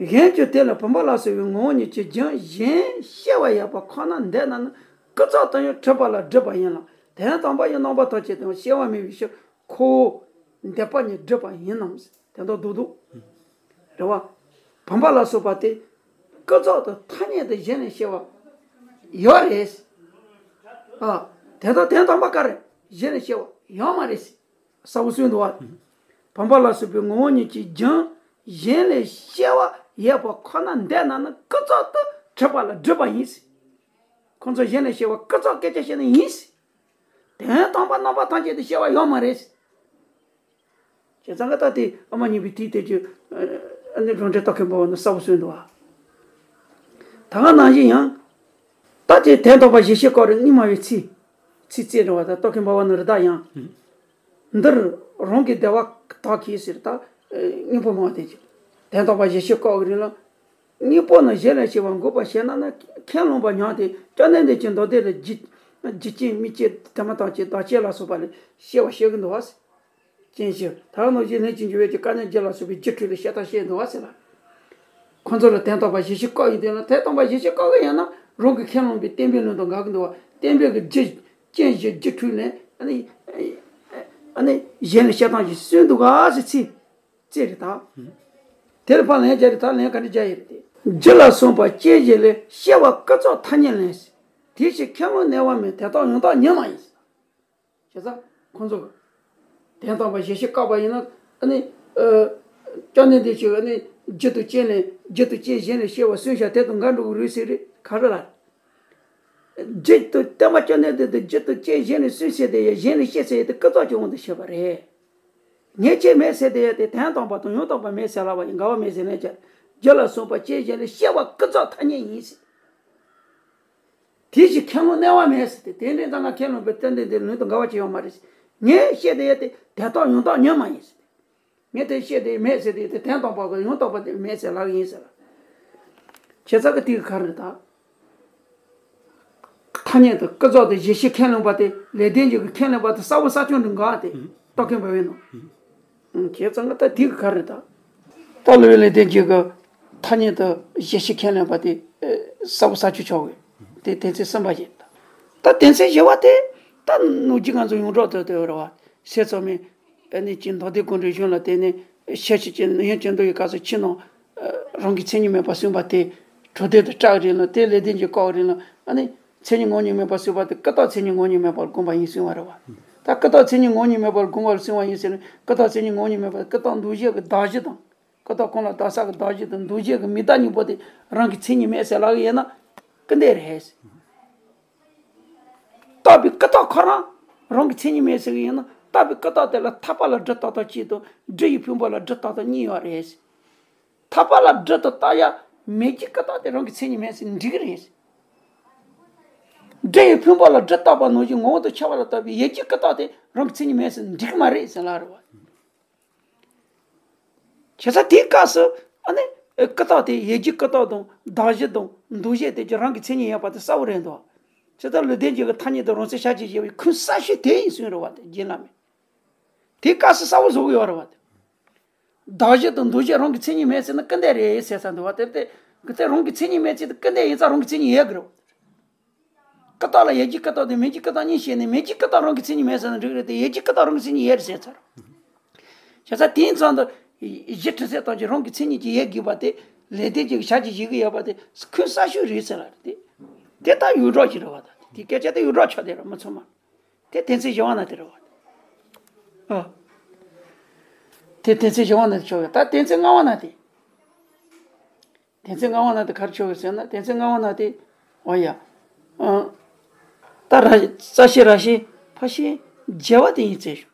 གཞན་གྱིས་དེ་ལ་བུམ་པ་ལ་སོགས་པའི་ངོ་བོ་ཉིད་ཀྱི་རྒྱུན་གཞན་ཤེས་པ་ཡོད་པ་ཁོ་ན་འདོད་ན་ནི་ཀུན་རྫོབ་ཏུ་ཡང་གྲུབ་པ་ལ་སྒྲུབ་པ་ཡིན་ལ། དོན་དམ་པར་ཡང་རྣམ་པ་ཐམས་ཅད་དུ་ཤེས་པ་མེད་པའི་ཕྱིར་ཁོ་བོ་འདོད་པ་ཉིད་སྒྲུབ་པ་ཡིན་ནམ། དེ་འདྲ་འདུག་འདུག་རེད་བ། བུམ་པ་ལ་སོགས་པ་དེ་ཀུན་རྫོབ་ཏུ་ཐ་སྙད་དུ་གཞན་ལས་ཤེས་པ་ཡོད་རེད། ཨ། དེ་དག་དོན་དམ་པར་ག་རེ་གཞན་ལས་ཤེས་པ་ཡོད་མ་རེད། གསལ་པོ་གསུངས་འདུག་བ། བུམ་པ་ལ་སོགས་པའི་ངོ་བོ་ཉིད་ཀྱི་རྒྱུན་གཞན་ལས་ཤེས་པ་ཡོད་པ་ཁོ་ན་འདོད་ན་ནི་ཀུན་རྫོབ་ཏུ་གྲུབ་པ་ལ་སྒྲུབ་པ་ཡིན། ཁོ་ཚོ་གཞན་ལས་ཤེས་པ་ཀུན་རྫོབ་སྐད་ཆ་བཤད་ན་ཡིན། དོན་དམ་པར་རྣམ་པ་ཐམས་ཅད་དུ་ཤེས་པ་ཡོད་མ་རེད། བྱས་ཙང་ཀ་ད་དེ་དབུ་མ་སྙིང་པོའི་དེའི་སྟེང་གི་ཨ་ནི་རང་འགྲེལ་རྟོག་གེ་འབར་བ་ནི་གསལ་པོ་གསུངས་འདུག་བ། ད་ག་ནང་བཞིན་ཡང་། ད་དེ་དོན་དམ་པར་གཞི་ཤེས་སྐབས་རེ་སྔོན་མ་བའི་ཚིག་ཚིག་བཅད་འགྲོ་བ་དང་རྟོག་གེ་འབར་བ་ནི་རི་དྭགས་ཡང་། འདིར་རང་གི་བདེ་བ་དག་གིས་ཟེར་ད། སྙིང་པོ་མང་བ་དེ་ཅིག་དོན་དམ་པར་གཞི་ཤེས་སྐབས་རེ་ལ། དངོས་པོ་ནི་གཞན་ལས་སྐྱེ་བ་འགོག་པར་བྱེད་ན་ནི་ཁས་བླངས་པ་ཉག་སྟེ་བཅོམ་ལྡན་འདས་ཀྱིས་མདོ་སྡེ་ལ་རྒྱུ་རྒྱུ་ཅན་དམིགས་ཅན་དེ་མ་ཐག་ཅིག་བདག་ཅན་ལ་སོགས་པ་ལས་སྐྱེ་བ་བཤད་ཀྱི་འདུག་བ། ཅན་ཞིག་ད་ག་ནང་བཞིན་ལན་གཅིག་འཇུག་པའི་གི་དཀའ་གནད་བརྒྱད་ལ་སོགས་པའི་རྒྱུ་འཁྲུལ་ལས་བཤད་སྟངས་བཤད་འདུག་བ་ཟེར་ལ། ཁོ་ཚོ་ལ་དོན་དམ་པར་གཞི་ཤེས་སྐབས་ཡིན་དེ་ལ་དོན་དམ་པར་གཞི་ཤེས་སྐབས་ཀྱི་ཡིན་ན་རང་གི་ཁས་བླངས་པའི་བསྟན་པའི་ལུང་དང་འགལ་གྱི་འདུག་བ། བསྟན་པའི་གི་རྒྱུ་རྐྱེན་བཞི་རྒྱུ་འཁྲུལ་ནས་ཨ་ནི་ཨ་ནི་གཞན་ལ་བཤད་སྟངས་ཤིག་གསུངས་འདུག་ག་ཟེར་ཚིག་ཅེས་རེད་ད། དེར་ཕར་ལན་རྒྱག་རེད་ད་ལན་ག་འདྲ་རྒྱག་ཡོད་རེད་དེ། རྒྱུ་ལ་སོགས་པ་རྐྱེན་བཞི་ལས་སྐྱེ་བ་ཀུན་རྫོབ་ཐ་སྙད་ལེན་ཟེར། དེའི་ཕྱིར་ཁས་བླངས་གནས་པ་མེད། དེ་དག་ཡང་དག་ཉིད་མ་ཡིན་ཟེར། བྱས་ཙང་ཁོང་ཚོ་དོན་དམ་པར་གཞི་ཤེས་བཀག་པ་ཡིན་ན་ཨ་ནི་ཨ་བཅོམ་ལྡན་འདས་ཀྱིས་ཨ་ནི་རྒྱུ་དང་རྐྱེན་ལས་རྒྱུ་དང་རྐྱེན་གཞན་ལས་སྐྱེ་བ་གསུངས་ཤག་དེ་དང་འགལ་འགྲོ་གི་རེད་ཟེར་རེད་ག་རེ་ལ། རྒྱུ་དང་སྟོན་པ་བཅོམ་ལྡན་འདས་དང་རྒྱུ་དང་རྐྱེན་གཞན་ལས་གསུངས་ཟེར་དེ་ཡང་གཞན་ལས་སྐྱེ་ཟེར་ཡ་དེ་ཀུན་རྫོབ་ཀྱི་དབང་དུ་བྱས་པ་རེད། ངེས་ཅན་མེད་ཟེར་དེ་ཡང་དེ་དོན་དམ་པ་དང་ཡང་དག་པ་མེད་ཟེར་ལབ་པ་ཡིན། འགལ་བ་མེད་ཟེར་ལན་བརྒྱབ། རྒྱུ་ལ་སོགས་པ་རྐྱེན་གཞན་ལས་སྐྱེ་བ་ཀུན་རྫོབ་ཐ་སྙད་ཡིན་ཟེར། དེའི་ཕྱིར་ཁས་བླངས་གནས་པ་མེད་ཟེར་ཏེ། དེ་འདྲའི་ཙང་ང་ཁས་བླངས་པའི་རྟེན་འབྲེལ་དེ་ལུང་དང་འགལ་བ་ཅི་ཡང་མ་རེད་ཟེར། ངས་བཤད་དེ་ཡང་དེ་དོན་དམ་ཡང་དག་ཉིད་མ་ཡིན་ཟེར་ཏེ། ངས་དེ་བཤད་དེ་མེད་ཟེར་ཏེ་དེ་དོན་དམ་པ་གི་ཡང་དག་པ་དེ་མེད་ཟེར་ལབ་ཡིན་ཟེར། བྱས་ཙང་གི་དེ་གི་ག་རེ་ད། ཐ་སྙད་དུ་ཀུན་རྫོབ་ཏུ་གཞི་ཤེས་ཁས་ལེན་པ་དེ་ལེགས་ལྡན་འབྱེད་ཀྱི་ཁས་ལེན་པ་དེ་གསལ་པོ་གསལ་རྐྱང་དུ་འགག་སྟེ་རྟོག་གེ་འབར་བའི་ནང་། བྱས་ཙང་ད་དེ་གི་ག་རེ་ད། ད་ལོ་བའི་ལེགས་ལྡན་འབྱེད་ཀྱི་ཐ་སྙད་དུ་གཞི་ཤེས་ཁས་ལེན་པ་དེ་གསལ་པོ་གསལ་རྐྱང་ཆགས་ཀྱི་དེ་དོན་ཚན་གསུམ་པ་ཡིན། ད་དོན་ཚན་བཞི་པ་དེ་ད་ནུབ་རྒྱུད་ང་ཚོ་ཡོངས་གྲགས་དུ་དེ་རེད་བ། སེམས་ཙམ་མའི་ཨ་ནི་ཅིག་མདོ་སྡེ་དགོངས་འགྲེལ་གཞུང་ལ་བརྟེན་ནས་ཤེར་ཕྱིན་གྱི་ནམ་ཡང་ཅི་འདོད་ཀྱི་སྐབས་སུ་ཕྱི་ནང་ རང་གི་མཚན་ཉིད་མེད་པར་གསུངས་པ་དེ་གྲོལ་སྡེ་དུ་སྐྲག་རེད་ལ། དེ་ལེགས་ལྡན་གྱིས་བཀག་རེད་ལ། ཨ་ནི་མཚན་ཉིད་ངོ་བོ་ཉིད་མེད་པར་གསུངས་པ་དེ་ཀུན་བརྟགས་མཚན་ཉིད་ངོ་བོ་ཉིད་མེད་པར་བསྒོམ་པ་ཡིན་གསུངས་པ་རེད་བ། ད་ཀུན་བརྟགས་མཚན་ཉིད་ངོ་བོ་ཉིད་མེད་པར་བསྒོམ་པར་གསུངས་པ་ཡིན་ཟེར་ནས། ཀུན་བརྟགས་མཚན་ཉིད་ངོ་བོ་ཉིད་མེད་པར་ཀུན་བརྟགས་འདུ་བྱེད་ཀྱི་གདགས་གཞི་དང་། ཀུན་བརྟགས་གང་ལ་བརྟགས་ས་གི་གདགས་གཞི་དང་འདུ་བྱེད་ཀྱི་མིང་བཏགས་གཉིས་པོ་དེ་རང་གི་མཚན་ཉིད་མེད་ཟེར་ལབ་ཀྱི་ཡིན་ན་སྐུར་འདེབས་རེད། བརྟགས་པའི་ཀུན་བརྟགས་ཁོ་རང་རང་གི་མཚན་ཉིད་མེད་ཟེར་གྱི་ཡིན་ན། བརྟགས་པའི་ཀུན་བརྟགས་དེ་ལ་ཐར་པ་ལ་སྒྲུབ་རྟགས་དང་གཅིག་དང་སྒྲུབ་པའི་ཕུང་པོ་ལ་སྒྲུབ་རྟགས་དང་གཉིས་ཡོད་རེད། ཐར་པ་ལ་སྒྲུབ་ཏུ་བཏགས་ཡ་མེད་ཀྱི་ཀུན་བརྟགས་དེ་རང་གི་མཚན་ཉིད་མེད་ཟེར་འགྲིག་གི་རེད། སྒྲུབ་པའི་ཕུང་པོ་ལ་སྒྲུབ་རྟགས་པ་ནང་བཞིན་ངོ་བོ་དང་ཁྱད་པར་ལ་བརྟགས་པའི་ཡིད་ཀྱི་ཀུན་བརྟགས་དེ་རང་གི་མཚན་ཉིད་མེད་ཟེར་འགྲིག་གི་མ་རེད་ཟེར་ལབ་རེད་བ། བྱས་ཙང་དེའི་སྐབས་སུ་ཨ་ནི་ཀུན་བརྟགས་དེ་ཡིད་ཀྱི་ཀུན་བརྟགས་དང་གདགས་གཞི་དང་འདུ་བྱེད་དེ་ཀྱང་རང་གི་མཚན་ཉིད་ཡོད་པ་དེ་གསལ་པོ་རེད་འདུག། བྱས་ཙང་ལེགས་ལྡན་འབྱེད་ཀྱི་ཐ་སྙད་དུ་རང་མཚན་ཤར་གྱིས་བཞེད་པའི་ཁུངས་གསལ་ཤོས་དེ་ཡིན་གསུངས་རེད་བ། དེ་རྗེ་བླ་མས་དེའི་སྐབས་སུ་གསལ་པོ་བཟོ་གི་ཡོད་རེད་བ། དེ་གདགས་གཞི་དང་འདུ་བྱེད་རང་གི་མཚན་ཉིད་མེད་ཟེར་ན་སྐུར་འདེབས་རེད་ཟེར་ས་འདུག་བ། དེ་དེ་དེ་རང་གི་མཚན་ཉིད་མེད་ཚེ་དེ་སྐུར་འདེབས་ཡིན་ཙང་རང་གི་མཚན་ཉིད་ཡོད་གི་རེད་བ། ཀུན་བརྟགས་ལ་ཡིད་ཀྱི་ཀུན་བརྟགས་དང་མིང་གི་ཀུན་བརྟགས་གཉིས་བཤད་ནས། མིང་གི་ཀུན་བརྟགས་རང་གི་མཚན་ཉིད་མེད་ཟེར་ན་འགྲིག་རེད་དེ། ཡིད་ཀྱི་ཀུན་བརྟགས་རང་གི་མཚན་ཉིད་ཡོད་རེད་ཟེར་ཚར། བྱས་ཙང་དེའི་ཚང་དུ་གཞི་དྲི་ཟའི་སྟོབས་ཀྱིས་རང་གི་མཚན་ཉིད་ཀྱིས་ཡོད་དགོས་པ་དེ་ལེགས་ལྡན་འབྱེད་ཀྱི་ཞལ་གྱིས་བཞེས་ཀྱི་ཡོད་པ་དེ་ཁུངས་གསལ་ཤོས་རེད་ཟེར་ལ་རེད་དེ། དེ་ལྟར་ཡོངས་གྲགས་ཤིག་རེད་བ། ད་དེ་སྐད་ཆ་དེ་ཡོངས་གྲགས་ཆགས་བསྡད་རེད་མི་ཚང་མ། དེ་དོན་ཚན་བཞི་པ་ན་དེ་རེད་བ། ཨ། དེ་དོན་ཚན་བཞི་པ་ན་དེ་ཆགས་ཡོད། ད་དོན་ཚན་ལྔ་པ་ན་དེ། དོན་ཚན་ལྔ་པ་ན་དེ་ག་རེ་ཆགས་ཡོད་ཟེར་ན། དོན་ཚན་ལྔ་པ་ན་དེ། འོ་ཡ། ཨ། ད་ར་རྩ་ཤེ་ར་ཤེ་ཕ་ཤེ་བྱེ་བ་དེ་ཡིན་ཚེ་ཞུ།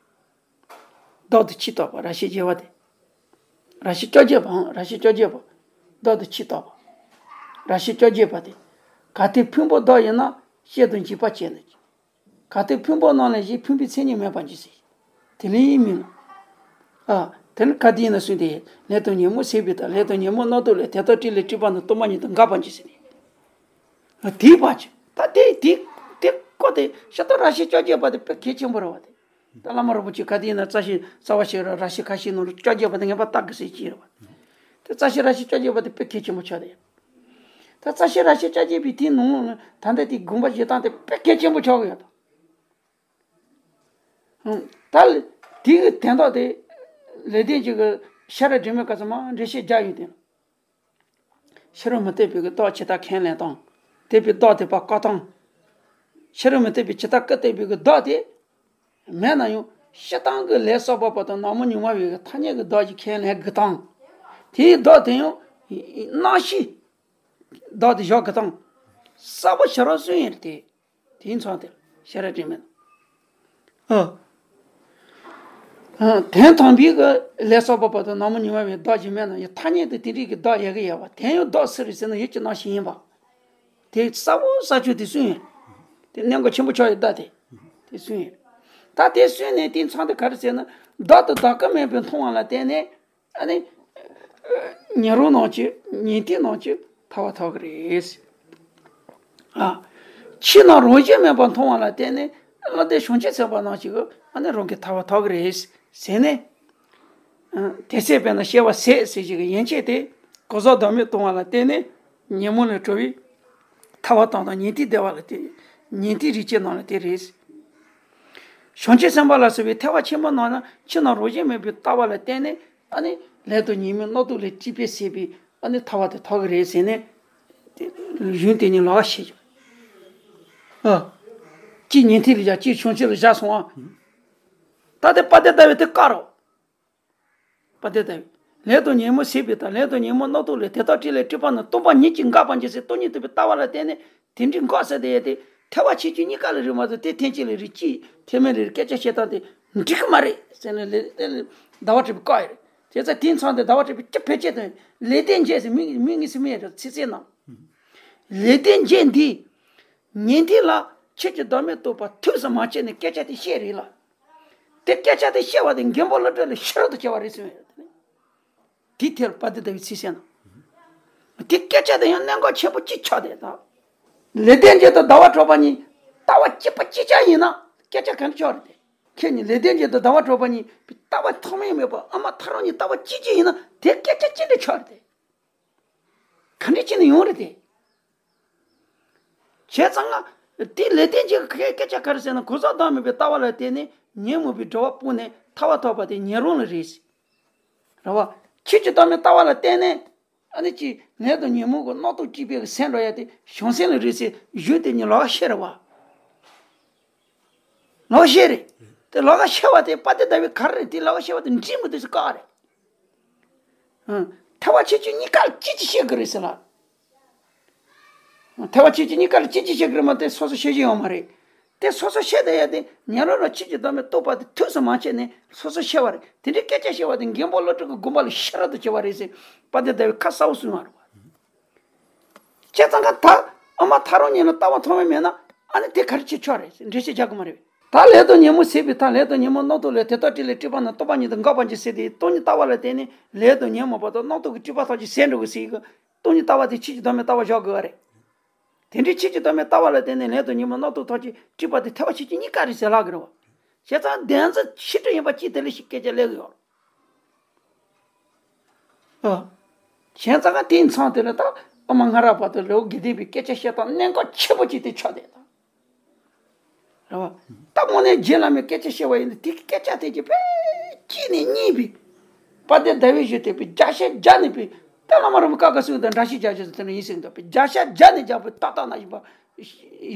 བདག་ཏུ་ཅི་བཏགས་པ་ར་ཤེ་བྱེ་བ་དེ། ར་ཤེ་བཅོ་བརྒྱད་པའང་ར་ཤེ་བཅོ་བརྒྱད་པ། བདག་ཏུ་ཅི་བཏགས་པ། ར་ཤེ་བཅོ་བརྒྱད་པ་དེ། གལ་ཏེ་ཕུང་པོ་བདག་ཡིན་ན། ཤེས་དང་འཇིག་པ་ཅན་ནི། གལ་ཏེ་ཕུང་པོ་རྣམས་ལས་གཞན་ཕུང་པོའི་མཚན་ཉིད་མེད་པར་འགྱུར་ཟེར། དེ་ལས་མིན་ནོ། ཨ། དེ་ནི་གལ་ཏེ་ཡིན་ན་གསུངས་ཏེ། ལས་དང་ཉོན་མོངས་ཟད་པའི་རྟགས། ལས་དང་ཉོན་མོངས་རྣམ་རྟོག་ལས། དེ་དག་བྲལ་ལས་སྒྲིབ་པ་རྣམས། སྟོང་པ་ཉིད་དུ་འགག་པར་འགྱུར་ཟེར་ནས། ཨ། དེའི་བར་གྱི་ད་དེ་དེ་དེ་སྐོར་དེ་ཤ་སྟག་ར་ཤེ་བཅོ་བརྒྱད་པ་དེ་དཔེ་གལ་ཆེན་པོ་རེད་བ། དེ་ད་བླ་མ་རིན་པོ་ཆེ་ག་དེ་ཡིན་ན་རྩ་ཤེ་རྩ་བ་ཤེས་རབ་ར་ཤེ་ཁ་ཤས་ནང་ལ་བཅོ་བརྒྱད་པ་དེ་ངེས་པར་བལྟ་དགོས་ཟེར་གྱི་རེད་བ། དེ་རྩ་ཤེ་ར་ཤེ་བཅོ་བརྒྱད་པ་དེ་དཔེ་གལ་ཆེན་པོ་ཆགས་རེད། ད་རྩ་ཤེ་ར་ཤེ་བཅོ་བརྒྱད་པའི་དེའི་ནང་ལ་ད་ལྟ་དེའི་དགོངས་པ་བཞེས་སྟངས་དེ་དཔེ་གལ་ཆེན་པོ་ཆགས་ཀྱི་ཡོད་དོ། ད་ལ་དེ་གི་དོན་དག་དེ་ལེགས་ལྡན་འབྱེད་ཀྱི་ཤེས་རབ་སྒྲོན་མེའི་སྐབས་སུ་མ་འགྲེལ་བཤད་རྒྱག་ཡོད་དེ། ཕྱི་རོལ་མུ་སྟེགས་པའི་གི་བདག་ཇི་ལྟར་ཁས་ལེན་དང་། དེ་པའི་བདག་དེ་པ་བཀག་སྟངས། ཕྱི་རོལ་མུ་སྟེགས་པའི་ཇི་ལྟར་སྐུར་བཏབ་པའི་གི་བདག་དེ། མེད་ན་ཡང་སྤྱིར་བཏང་གི་ལས་གསོག་པ་པོ་དང་ནག་མོ་ཉུང་བ་བའི་གི་ཐ་སྙད་ཀྱི་བདག་གི་ཁས་ལེན་དགོས་སྟངས། དེའི་བདག་དེ་ཡང་རྣམ་ཤེས་བདག་དེ་བཞག་དགོས་སྟངས། གསལ་པོ་ཞེ་དྲག་གསུངས་ཡོད་རེད་དེ། དེའི་མཚམས་དེར་ཤེས་རབ་སྒྲོན་མེ་ན། ཨ། ཨ། དོན་དམ་པའི་གི་ལས་གསོག་པ་པོ་དང་ནག་མོ་ཉུང་བ་བའི་བདག་གི་མེད་ན་ཡང་ཐ་སྙད་དུ་དེ་འདྲའི་གི་བདག་ཡོད་གི་ཡོད་པ། དེ་ཡང་བདག་སུ་རེད་ཟེར་ན་ཡུལ་གྱི་རྣམ་ཤེས་ཡིན་པ། དེ་གསལ་པོ་གསལ་ཆོས་དེ་གསུངས་ཡོད། དེ་གནད་འགག་ཆེན་པོ་ཆགས་ཡོད་ད་དེ། དེ་གསུངས་ཡོད། ད་དེ་གསུངས་ནས་དེའི་མཚམས་དེ་ག་རེ་ཟེར་ན། བདག་ཏུ་བདག་སྐུ་མེད་པའི་མཐོང་བ་ལ་བརྟེན་ནས། ཨ་ནི། ཉན་རང་རྣམས་ཀྱིས་ཉན་ཐོས་རྣམས་ཀྱིས་ཐར་པ་ཐོབ་ཀྱི་རེད། ཨ། ཆོས་རྣམས་རང་བཞིན་མེད་པར་མཐོང་བ་ལ་བརྟེན་ནས་བློ་ལྡན་བྱང་ཆུབ་སེམས་དཔའ་རྣམས་ཀྱིས་ཨ་ནི་རང་གིས་ཐར་པ་ཐོབ་ཀྱི་རེད་ཟེར་ནས། ཨ། དེ་ཚེ་དཔེར་ན་སྐྱེ་བ་ཟད་ཟེར་ཞིག་གི་ཡན་ཆད་དེ་གོ་ས་བདག་མེད་གཏོང་བ་ལ་བརྟེན་ནས་ཉོན་མོངས་ལས་གྲོལ་བའི་ཐར་པ་དང་དང་ཉན་ཐོས་བདེ་བ་ལ་བརྟེན། ཉན་ཐོས་རིགས་སྐྱེ་རྣམས་ལ་དེ་རེད། བྱང་ཆུབ་སེམས་དཔའ་ལ་སོགས་པའི་ཐེག་པ་ཆེན་པོ་རྣམས་ནི་ཆོས་རྣམས་རང་བཞིན་མེད་པའི་ལྟ་བ་ལ་བརྟེན་ནས། ཨ་ནི་ལས་དང་ཉོན་མོངས་རྣམ་རྟོག་ལས་སྐྱེས་པས་ཟད་པའི་ཨ་ནི་ཐར་པ་དེ་ཐོབ་ཀྱི་རེད་ཟེར་ནས། དེ་གཞུང་དེ་ཉིད་ལོགས་ཀ་བཤད་ཀྱི། ཨ། གཅིག་ཉན་ཐོས་ལ་བཞག་གཅིག་བྱང་ཆུབ་ལ་བཞག་སོང་ཨ། ད་དེ་དཔལ་ལྡན་ཟླ་བའི་དེ་བཀག་རོགས། དཔལ་ལྡན་ཟླ་བའི། ལས་དང་ཉོན་མོངས་ཟད་པའི་ལྟ། ལས་དང་ཉོན་མོངས་རྣམ་རྟོག་ལས། དེ་དག་བྲལ་ལས་སྒྲིབ་པ་རྣམས། སྟོང་པ་ཉིད་ཀྱིས་འགག་པར་འགྱུར་ཟེར། སྟོང་ཉིད་རྟོགས་པའི་ལྟ་བ་ལ་བརྟེན་ནས་དེ་འདྲའི་འགོག་ཟེར་དེ་ཡོད་དེ། ཐེག་པ་ཆོས་ཅན་གཉིས་ཀ་ལ་རེད་མ་གཏོགས་དེ་ཐེག་ཆེན་ལ་རེད། གཅིག་ཐེག་དམན་ལ་རེད། སྐད་ཆ་བཤད་སྟངས་དེ་འགྲིག་གི་མ་རེད་ཟེར་ནས་ལེ་ལེ་ཟླ་བ་བཀྲ་བྷེ་བཀག་ཡོད་རེད། དེ་ཚེ་དེའི་མཚམས་དེ་ཟླ་བ་བཀྲ་བྷེ་སྐྱབས་ཕལ་ཆེར་དང་ལེགས་ལྡན་འབྱེད་ཟེར་མིང་མིང་ངེས་སུ་མེད་རེད། ཚིག་གསལ་ནང་ལེགས་ལྡན་འབྱེད་འདི་ཉན་ཐོས་ལ་ཆོས་ཀྱི་བདག་མེད་རྟོགས་པ་ཐུགས་སུ་མ་ཆུད་ནས་སྐད་ཆ་དེ་བཤད་རེད་ལ། དེ་སྐད་ཆ་དེ་བཤད་པ་དེ་མགོན་པོ་ཀླུ་སྒྲུབ་ལ་ཤེས་རབ་ཏུ་སྐྱེ་བ་རེད་གསུངས་ཡོད་དེ། དེའི་ཐད་དཔལ་ལྡན་ཟླ་བའི་ཚིག་གསལ་ནང་། དེ་སྐད་ཆ་དེ་ཡང་གནད་འགག་ཆེན་པོ་གཅིག་ཆགས་བསྡད་ད། ལེགས་ལྡན་འབྱེད་དང་ཟླ་བ་གྲགས་པ་གཉིས་ལྟ་བ་གཅིག་པ་གཅིག་རྐྱང་ཡིན་ན་སྐད་ཆ་ག་འདྲ་ཆགས་རེད་དེ། ཁྱེད་གཉིས་ལེགས་ལྡན་འབྱེད་དང་ཟླ་བ་གྲགས་པ་གཉིས་ལྟ་བ་ཐོགས་མེད་མེད་པ་ཨ་མ་ཐག་རིང་གཉིས་ལྟ་བ་གཅིག་གཅིག་ཡིན་ན་དེ་སྐད་ཆ་ཅི་འདྲ་ཆགས་རེད་དེ། ག་འདྲ་བྱས་ནས་ཡོང་རེད་དེ། བྱས་ཙང་ང་དེ་ལེགས་ལྡན་འབྱེད་ཀྱི་སྐད་ཆ་ག་རེ་ཟེར་ན། གོ་ས་བདག་མེད་པའི་ལྟ་བ་ལ་བརྟེན་ནས་ཉོན་མོངས་པའི་སྒྲིབ་པ་སྤངས་ནས་ཐར་པ་ཐོབ་པ་དེ་ཉན་རང་ལ་རེད། རེད་བ། ཆོས་ཀྱི་བདག་མེད་ལྟ་བ་ལ་བརྟེན་ནས་ ཨ་ནི་ཅི་ལས་དང་ཉོན་མོངས་ཀྱི་རྣམ་རྟོག་སྐྱེས་པའི་གི་སེམས་འགྲོ་ཡ་དེ་བྱང་སེམས་ལ་རེད་ཟེར་ཞུ་དེ་ཉིད་ལོག་ཤེས་རེད་བ། ལོག་ཤེས་རེད། དེ་ལོག་ཤེས་བ་དེ་དཔལ་ལྡན་ཟླ་བའི་ག་རེ་རེད། དེ་ལོག་ཤེས་བ་དེ་འདྲིས་མི་འདུག་ཟེར་བཀག་རེད། ཨང་། ཐལ་བ་ཆོས་ཅན་གཉིས་ཀ་ལ་གཅིག་གཅིག་ཤེས་དགོས་རེད་ཟེར་ལ། ཐལ་བ་ཆོས་ཅན་གཉིས་ཀ་ལ་གཅིག་གཅིག་ཤེས་དགོས་རེད་མ་གཏོགས་སོ་སོ་ཤེས་ཀྱི་ཡོད་མ་རེད། དེ་སོ་སོ་ཤེས་བསྡད་ཡ་དེ་ཉན་རང་རང་ཆོས་ཀྱི་བདག་མེད་རྟོགས་པ་དེ་ཐུགས་སུ་མ་ཆུད་ནས་སོ་སོ་ཤེས་པ་རེད། དེ་འདྲའི་སྐད་ཆ་བཤད་པ་དེ་མགོན་པོ་ཀླུ་སྒྲུབ་ཀྱི་དགོངས་པ་ལ་ཤེས་རབ་ཏུ་གྱུར་པ་རེད་ཟེར་དཔལ་ལྡན་ཟླ་བའི་ཁ་གསལ་པོ་གསུངས་པ་རེད་བ། བྱས་ཙང་ཀ་ད་ཨ་མ་ཐག་རིང་ཉིད་ལ་ལྟ་བ་མཐོང་བ་མེད་ན་ཨ་ནི་དེ་ག་རེ་བྱེད་ཆོག་རེད་ཟེར་འགྲེལ་བཤད་རྒྱག་གི་མ་རེད། ད་ལས་དང་ཉོན་མོངས་ཟད་པའི་ཐབས། ལས་དང་ཉོན་མོངས་རྣམ་རྟོག་ལས་དེ་དག་བྲལ་བའི་སྤྲོས་པ་རྣམས་སྟོང་པ་ཉིད་དུ་འགག་པར་འགྱུར་ཟེར་དེ་སྟོང་ཉིད་ལྟ་བ་ལ་བརྟེན་ནས་ལས་དང་ཉོན་མོངས་པ་དང་རྣམ་རྟོག་གི་སྤྲོས་པ་ཐམས་ཅད་ཟད་འགྲོ་གི་ཟེར་གི། སྟོང་ཉིད་ལྟ་བ་དེ་ཆོས་ཀྱི་བདག་མེད་ལྟ་བ་བཞག་དགོས་པ་རེད། དེ་འདྲའི་ཆོས་ཀྱི་བདག་མེད་ལྟ་བ་ལ་བརྟེན་ནས་ལས་དང་ཉོན་མོངས་རྣམ་རྟོག་ཐམས་ཅད་སྤྲོས་པ་དེ་ཐལ་བ་ཆོས་ཅན་གཉིས་ཀ་རེད་ཟེར་ལབ་གི་རེད་བ། བྱས་ཙང་བདེན་འཛིན་ཤེས་སྒྲིབ་ཡིན་པ་གཅིག་དེ་ལས་ཤིག་སྐད་ཆ་སླེབས་གི་ཡོད། ཨ། བྱས་ཙང་ཀ་དེའི་མཚམས་དེ་ལ་ད་ཨ་མ་ང་ར་བར་དུ་ལེའུ་དགེ་ལྡན་པའི་སྐད་ཆ་བཤད་སྟངས་གནད་འགག་ཆེ་པོ་གཅིག་དེ་ཆགས་བསྡད་ད། རེད་བ། ད་དངོས་གནས་རྗེ་བླ་མའི་སྐད་ཆ་བཤད་པ་ཡིན་ན་དེ་གི་སྐད་ཆ་དེ་གི་དཔེ་གཅིག་ནས་གཉིས་པའི་དཔལ་ལྡན་ཟླ་བའི་གཞུང་དེ་དཔེ་བརྒྱ་ཆ་བརྒྱ་ནས་དཔེ་ད་བླ་མ་རིན་པོ་ཆེ་བཀའ་བཀའ་གསུང་དང་འདྲ་བཤད་བརྒྱ་ཆ་དེ་ནས་ཡིན་ཟེར་འདུག་དཔེ་བརྒྱ་ཆ་བརྒྱ་ནས་བརྒྱ་པོ་ཏག་ཏག་ན་བཞིན་པ་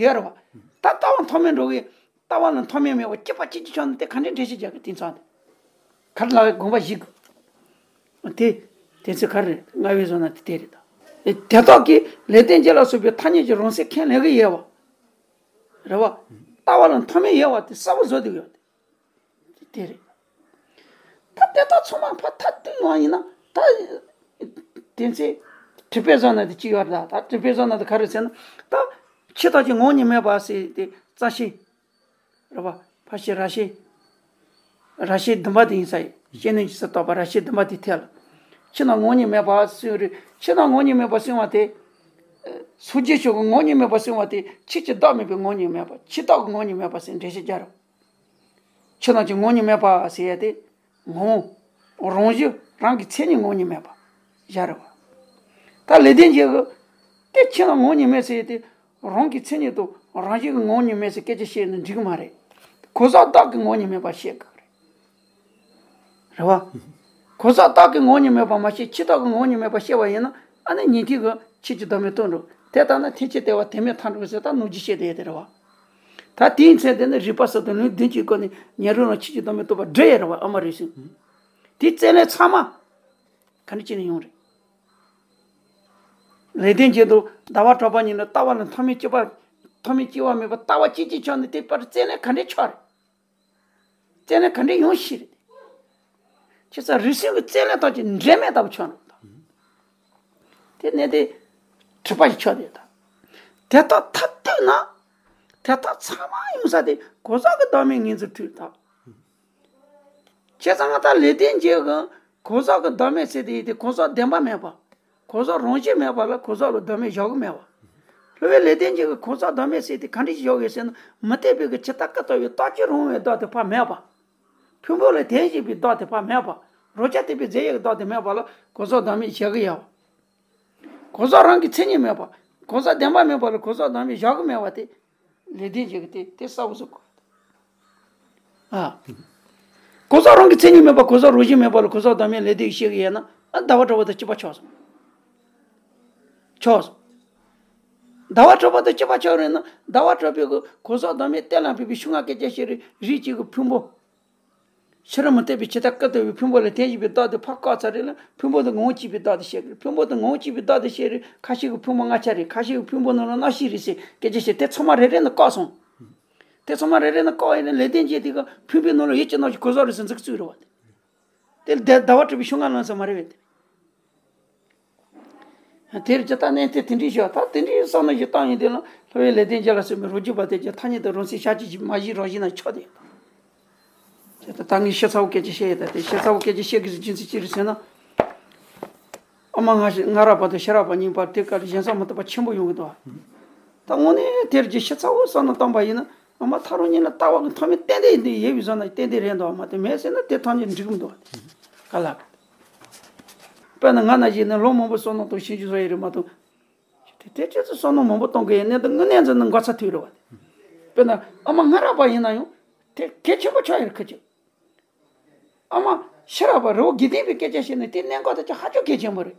ཡོད་རེད་བ། ད་ལྟ་བ་མཐོང་མེད་འགྲོ་གི་ལྟ་བ་ལ་མཐོང་མེད་མེད་པ་གཅིག་པ་གཅིག་གཅིག་ཆགས་ནས་དེ་ག་འདྲའི་འགྲེལ་བཤད་རྒྱག་གི་དེང་སང་དེ། ག་རེ་ལབ་དགོངས་པ་བཞེས་དགོས། དེ། དེ་ཚོ་ག་རེ་ལྔ་བའི་བཟོ་ན་དེ་དེ་རེད་ད། དེ་དག་གིས་ལེགས་ལྡན་འབྱེད་ལ་སོགས་པའི་ཐ་སྙད་ཀྱི་རང་སེམས་ཁས་ལེན་གྱི་ཡོད་པ། རེད་བ། ལྟ་བ་ལ་མཐོང་མེད་ཡོད་པ་དེ་གསལ་པོ་བཟོ་སྡོད་ཡོད་དེ། དེ་རེད། ད་དེ་དག་ཚང་མ་ཕར་མཐར་གཏུགས་ཡོང་བ་ཡིན་ན་ད། དེ་ཚེ། དྲི་པའི་བཟོ་ན་དེ་ཅི་ཡོད་རེད་ད། ད་དྲི་པའི་བཟོ་ན་དེ་ག་རེ་ཟེར་ན། ད། ཕྱི་དག་གི་ངོ་བོ་ཉིད་མེད་པ་ཟེར་དེ་རྩ་ཤེ། རེད་བ། ཕ་ཤེ་ར་ཤེ། ར་ཤེ་བདུན་པ་དེ་ཡིན་ས་ཡིན། ཤེས་ནས་ཇི་སྲིད་རྟོག་པ་ར་ཤེ་བདུན་པ་དེ་ཐལ། ཕྱི་ནང་ངོ་བོ་ཉིད་མེད་པ་གསུངས་རེད། ཕྱི་ནང་ངོ་བོ་ཉིད་མེད་པ་གསུངས་པ་དེ། སངས་རྒྱས་ཆོས་ཀྱི་ངོ་བོ་ཉིད་མེད་པ་གསུངས་པ་དེ་ཕྱི་ཕྱི་བདག་མེད་པའི་ངོ་བོ་ཉིད་མེད་པ། ཕྱི་བདག་གི་ངོ་བོ་ཉིད་མེད་པ་ཟེར་འགྲེལ་བཤད་རྒྱག་རོགས། ཕྱི་ནང་གི་ངོ་བོ་ཉིད་མེད་པ་ཟེར་ཡ་དེ། ངོ་བོ། རང་བཞིན་རང་གི་མཚན་ཉིད་ངོ་བོ་ཉིད་མེད་པ། བཞག་རེད་བ། ད་ལེགས་ལྡན་འབྱེད་ཀྱི། དེ་ཕྱི་ནང་ངོ་བོ་ཉིད་མེད་ཟེར་ཡ་དེ། རང་གི་མཚན་ཉིད་དང་རང་བཞིན་གྱི་ངོ་བོ་ཉིད་མེད་ཟེར་སྐད་ཆ་བཤད་ན་འགྲིག་གི་མ་རེད། གོ་ས་བདག་གི་ངོ་བོ་ཉིད་མེད་པ་བཤད་དགོས་རེད། རེད་བ། གོ་ས་བདག་གི་ངོ་བོ་ཉིད་མེད་པ་མ་བཤད་ཕྱི་བདག་གི་ངོ་བོ་ཉིད་མེད་པ་བཤད་པ་ཡིན་ན་ཨ་ནི་ཉན་ཐོས་ཀྱི་ཆོས་ཀྱི་བདག་མེད་རྟོགས་འགྲོ། དེ་ལྟ་ན་ཐེག་ཆེན་ལྟེ་བ་དོན་མེད་མཐའ་འགྲོ་ཟེར་ད་ནོར་གྱི་བཤད་དེ་ཡོད་དེ་རེད་བ། ད་དེའི་མཚན་དེ་ནི་རིགས་པ་གསུམ་དང་ལུང་བདུན་གྱི་སྒོ་ནས་ཉན་རང་ལ་ཆོས་ཀྱི་བདག་མེད་རྟོགས་པ་འགྲེལ་ཡོད་རེད་བ་ཨ་མ་རིགས་གསུམ། དེའི་རྩལ་ལས་ཚང་མ། ག་འདྲ་བྱས་ནས་ཡོང་རེད། ལེགས་ལྡན་འབྱེད་དུ་ཟླ་བ་གྲགས་པ་ཉིད་ནི་ལྟ་བ་ལ་མཐོ་དམན་སྐྱེ་བ། མཐོ་དམན་སྐྱེ་བ་མེད་པར་ལྟ་བ་གཅིག་གཅིག་ཆགས་ནས་དེ་པར་རྩལ་ལས་ག་འདྲས་ཆགས་རེད། རྩལ་ལས་ག་འདྲས་ཡོང་ཤེས་རེད། ཁྱེད་ཚོ་རིགས་གསུམ་གྱི་རྩལ་ལས་ཐམས་ཅད་འབྲལ་མེད་ལྟ་བུ་ཆགས་ནས་དང་། དེ་ནས་དེ། གྲུབ་པ་ཞིག་ཆགས་དེ་དང་། དེ་དག་མཐར་གཏུགས་ན། དེ་དག་ཚང་མ་ཡོང་ས་དེ་གང་ཟག་གི་བདག་མེད་ངོས་འཛིན་འཁྲུལ་དང་། བྱས་ཙང་ང་ད་ལེགས་ལྡན་འབྱེད་ཀྱི་གང་ཟག་གི་བདག་མེད་ཟེར་དེ་ཡིན་ཏེ་གང་ཟག་བདེན་པ་མེད་པ། གང་ཟག་རང་བཞིན་མེད་པ་ལ་གང་ཟག་ལ་བདག་མེད་བཞག་གི་མེད་པ། སློབ་དཔོན་ལེགས་ལྡན་འབྱེད་ཀྱི་གང་ཟག་བདག་མེད་ཟེར་དེ་ག་འདྲ་ཞིག་བཞག་གི་ཟེར་ན་མུ་སྟེགས་པའི་གི་ཇི་ལྟར་ཀུན་བརྟགས་པའི་རྟག་སྐྱེ་རུང་བའི་བདག་དེ་ཕར་མེད་པ། ཕུང་པོ་ལ་དེ་བཞིན་པའི་བདག་དེ་ཕར་མེད་པ། རང་རྐྱ་ཐུབ་པའི་རྫས་ཡོད་ཀྱི་བདག་དེ་མེད་པ་ལ་གང་ཟག་བདག་མེད་བཞག་གི་ཡོད་པ། གང་ཟག་རང་གི་མཚན་ཉིད་མེད་པ། གང་ཟག་བདེན་པ་མེད་པ་ལ་གང་ཟག་བདག་མེད་བཞག་གི་མེད་པ་དེ། ལེགས་ལྡན་འབྱེད་ཀྱི་དེ་དེ་གསལ་པོ་བཟོ་དགོས། ཨ། གང་ཟག་རང་གི་མཚན་ཉིད་མེད་པ་གང་ཟག་རང་བཞིན་མེད་པ་ལ་གང་ཟག་བདག་མེད་ལེགས་ལྡན་གྱིས་བཤད་ཀྱི་ཡོད་ན་ཨ་ཟླ་བ་གྲགས་པ་དང་གཅིག་པ་ཆགས་སོང་། ཆགས་སོང་། ཟླ་བ་གྲགས་པ་དང་གཅིག་པ་ཆགས་རེད་ན་ཟླ་བ་གྲགས་པས་གི་གང་ཟག་བདག་མེད་གཏན་ལ་ཕབ་པའི་ཤུགས་ལྔ་སྐད་ཆ་བཤད་རེད་རིགས་གཅིག་གི་ཕུང་པོ། ཕྱི་རོལ་མུ་སྟེགས་པའི་ཇི་ལྟར་ཀུན་བརྟགས་པའི་ཕུང་པོ་ལ་དེ་བཞིན་པའི་བདག་དེ་ཕར་བཀག་ཚར་རེད་ལ་ཕུང་པོ་དེ་ངོ་བོ་གཅིག་པའི་བདག་དེ་བཤད་དགོས་རེད། ཕུང་པོ་དེ་ངོ་བོ་གཅིག་པའི་བདག་དེ་བཤད་རེད། ཁ་ཤས་ཀྱིས་ཕུང་པོ་ལྔ་ཆ་རེད། ཁ་ཤས་ཀྱིས་ཕུང་པོ་ནང་ལ་རྣམ་ཤེས་རེད་ཟེར་སྐད་ཆ་བཤད་དེ་ཚང་མ་རེ་རེ་ནས་བཀག་སོང་། དེ་ཚང་མ་རེ་རེ་ནས་བཀག་ཡིན་ན་ལེགས་ལྡན་འབྱེད་དེ་ག་ཕུང་པོའི་ནང་ལ་ཡིད་ཀྱི་རྣམ་ཤེས་གང་ཟག་རེད་ཟེར་འཛུགས་བཅུག་རེད་བ། དེ་དེ་ཟླ་བ་གྲགས་པའི་ཤུགས་ལྔ་ལངས་ས་མ་རེད་བས་དེ། དེར་ཇི་ལྟར་གནས་དེ་དེ་འདྲའི་ཞོག་ད་དེ་འདྲའི་བསམ་བློ་ཞིག་བཏང་ཡིན་དེ་ལ་སློབ་དཔོན་ལེགས་ལྡན་འབྱེད་ལ་སོགས་པའི་རང་རྒྱུད་པ་དེ་ཀྱང་ཐ་སྙད་དུ་རང་སེམས་ཤར་གྱི་མ་གཞི་རང་བཞིན་ན་ཆགས་ཏེ། དེ་ལྟར་ད་ངས་ཤི་ཚ་བོ་སྐད་ཆ་བཤད་ཡོད་ད་དེ་ཤི་ཚ་བོ་སྐད་ཆ་བཤད་དགོས་ཟེར་རྒྱུ་མཚན་ཅི་རེད་ཟེར་ན། ཨ་མ་ང་ཞིག་ང་རག་པ་དང་ཤི་རག་པ་གཉིས་བར་དེ་ག་རེ་ཞེན་ས་མི་ཐུབ་པ་ཆེན་པོ་ཡོང་གི་འདུག་ད་དངོས་གནས་དེར་ཀྱི་ཤི་ཚ་བོ་བསམ་བློ་བཏང་པ་ཡིན་ན་ཨ་མ་ཐག་རིང་ཉིད་ལ་ལྟ་བ་གི་མཐོ་དམན་ཏན་ཏན་འདི་ཡོད་པའི་བཟོ་ན་ཏན་ཏན་རེད་འདུག་ཨ་མ་དེ་མེད་ཟེར་ན་དེ་ཐམས་ཅད་འགྲིག་གི་མི་འདུག་ག་ལ། དཔེར་ན་ང་ན་བཞིན་ནི་ལོ་མང་པོ་བསམ་བློ་གཏོང་ཤེས་རྒྱུ་བཟོ་ཡི་རེད་མ་གཏོགས། དེ་དེ་ཁྱེད་ཚོས་བསམ་བློ་མང་པོ་གཏོང་གི་ཡིན་གནས་འདི་དངོས་གནས་འཛིན་ན་འགོ་ཚ་ཐུག་རེད་བ། དཔེར་ན་ཨ་མ་ང་རག་པ་ཡིན་ན་ཡང་དེ་གལ་ཆེན་པོ་ཆགས་ཡོད་རེད་ཁ་ཅིག་ཨ་མ་ཤི་རག་པ་རི་བོ་དགེ་ལྡན་པའི་སྐད་ཆ་བཤད་ན་དེ་གནད་འགག་དེ་ཅིག་ཧ་ཅང་གལ་ཆེན་པོ་རེད།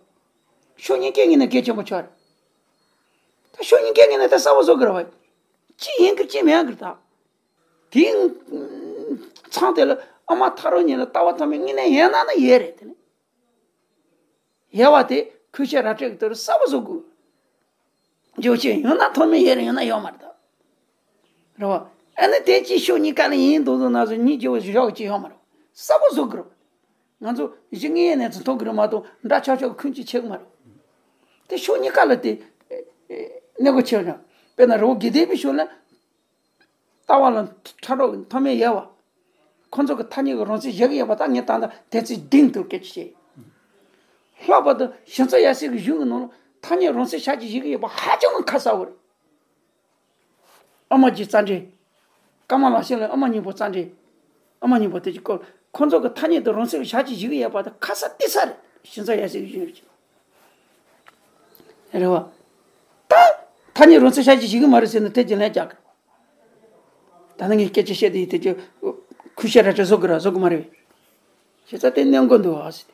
ཕྱོགས་གཉིས་ཀའི་ངོས་ནས་གལ་ཆེན་པོ་ཆགས་རེད། ད་ཕྱོགས་གཉིས་ཀའི་ངོས་ནས་ད་གསལ་པོ་བཟོ་དགོས་རེད་བ། གཅིག་ཡིན་གྱི་གཅིག་མིན་གྱི་ད། དེའི་མཚམས་དེ་ལ་ཨ་མ་ཐག་རོང་གཉིས་ལ་ལྟ་བ་ཐོག་མའི་དངོས་གནས་ཡོད་ན་ན་ཡོད་རེད་དེ་ནི། ཡོད་པ་དེ་ཁུ་ཤ་ར་སྤྲོད་ཀྱི་དོན་གསལ་པོ་བཟོ་དགོས། འཇོག་བྱེད་ཡོད་ན་ཐོག་མའི་ཡོད་རེད། ཡོད་ན་ཡོད་མ་རེད་ད། རེད་བ། ཨ་ནི་དེ་ཅིག་ཕྱོགས་གཉིས་ཀ་ལ་ཡིན་མདོག་མདོག་ན་བཟོ་གཉིས་ཀྱི་བ་ཞོག་ཅིག་ཡོད་མ་རེད། གསལ་པོ་བཟོ་དགོས་རེད། ང་ཚོ་གཞི་དངོས་ཡོད་གནས་ཚུལ་མཐོང་གི་རེད་མ་གཏོགས་འདྲ་ཆགས་ཆགས་ཀྱི་ཁུངས་ཅིག་ཆེ་གི་མ་རེད། དེ་ཕྱོགས་གཉིས་ཀ་ལ་དེ་ཨེ་ཨེ་གནས་སྒོ་ཆེ་བ་རེད། དཔེར་ན་རི་བོ་དགེ་ལྡན་པའི་ཕྱོགས་ལ་ལྟ་བ་ལ་ཕྲ་རགས་ཐོག་མའི་ཡོད་པ། ཁོ་ཚོ་གི་ཐ་སྙད་ཀྱི་རང་མཚན་བཞག་གི་ཡོད་པ་ད་ངས་ད་ལྟ་དེ་ཚོའི་གདེང་དུ་སྐད་ཆ་བཤད། ལྷག་པར་དུ་ཞིང་ས་ཡ་སྲས་ཀྱི་གཞུང་གི་ནང་ལ་ཐ་སྙད་རང་མཚན་ཤ་ཅིག་བཞག་གི་ཡོད་པ་ཧ་ཅང་གི་ཁ་གསལ་བོ་རེད། ཨ་མ་གྱི་རྩ་འགྲེལ། ཀ་མ་ལ་ཤཱི་ལ་ཨ་མ་སྙིང་པོ་རྩ་འགྲེལ། ཨ་མ་སྙིང་པོ་དེ་ཅིག་སྐོར་ཁོ་ཚོ་གི་ཐ་སྙད་དུ་རང་མཚན་གྱི་ཞག་ཅིག་བཞག་གི་ཡོད་པ་དེ་ཁ་གསལ་ཏེ་གསལ་རེད། ཞིང་ས་ཡ་སྲས་ཀྱི་གཞུང་རེད། རེད་བ། ད་ཐ་སྙད་རང་མཚན་ཞག་ཅིག་བཞག་གི་མ་རེད་ཟེར་ན་དེ་ཅི་ལན་རྒྱག་གི། ད་ནི་ངས་སྐད་ཆ་བཤད་དེ་ཡིན་དེ་ཅི་ཁུ་ཤ་ར་ཅིག་བཟོ་དགོས་ར་བཟོ་དགོས་མ་རེད། བྱས་ཙང་དེ་གནས་དགོས་འདུག་ཨ་ཟེར་ཏེ།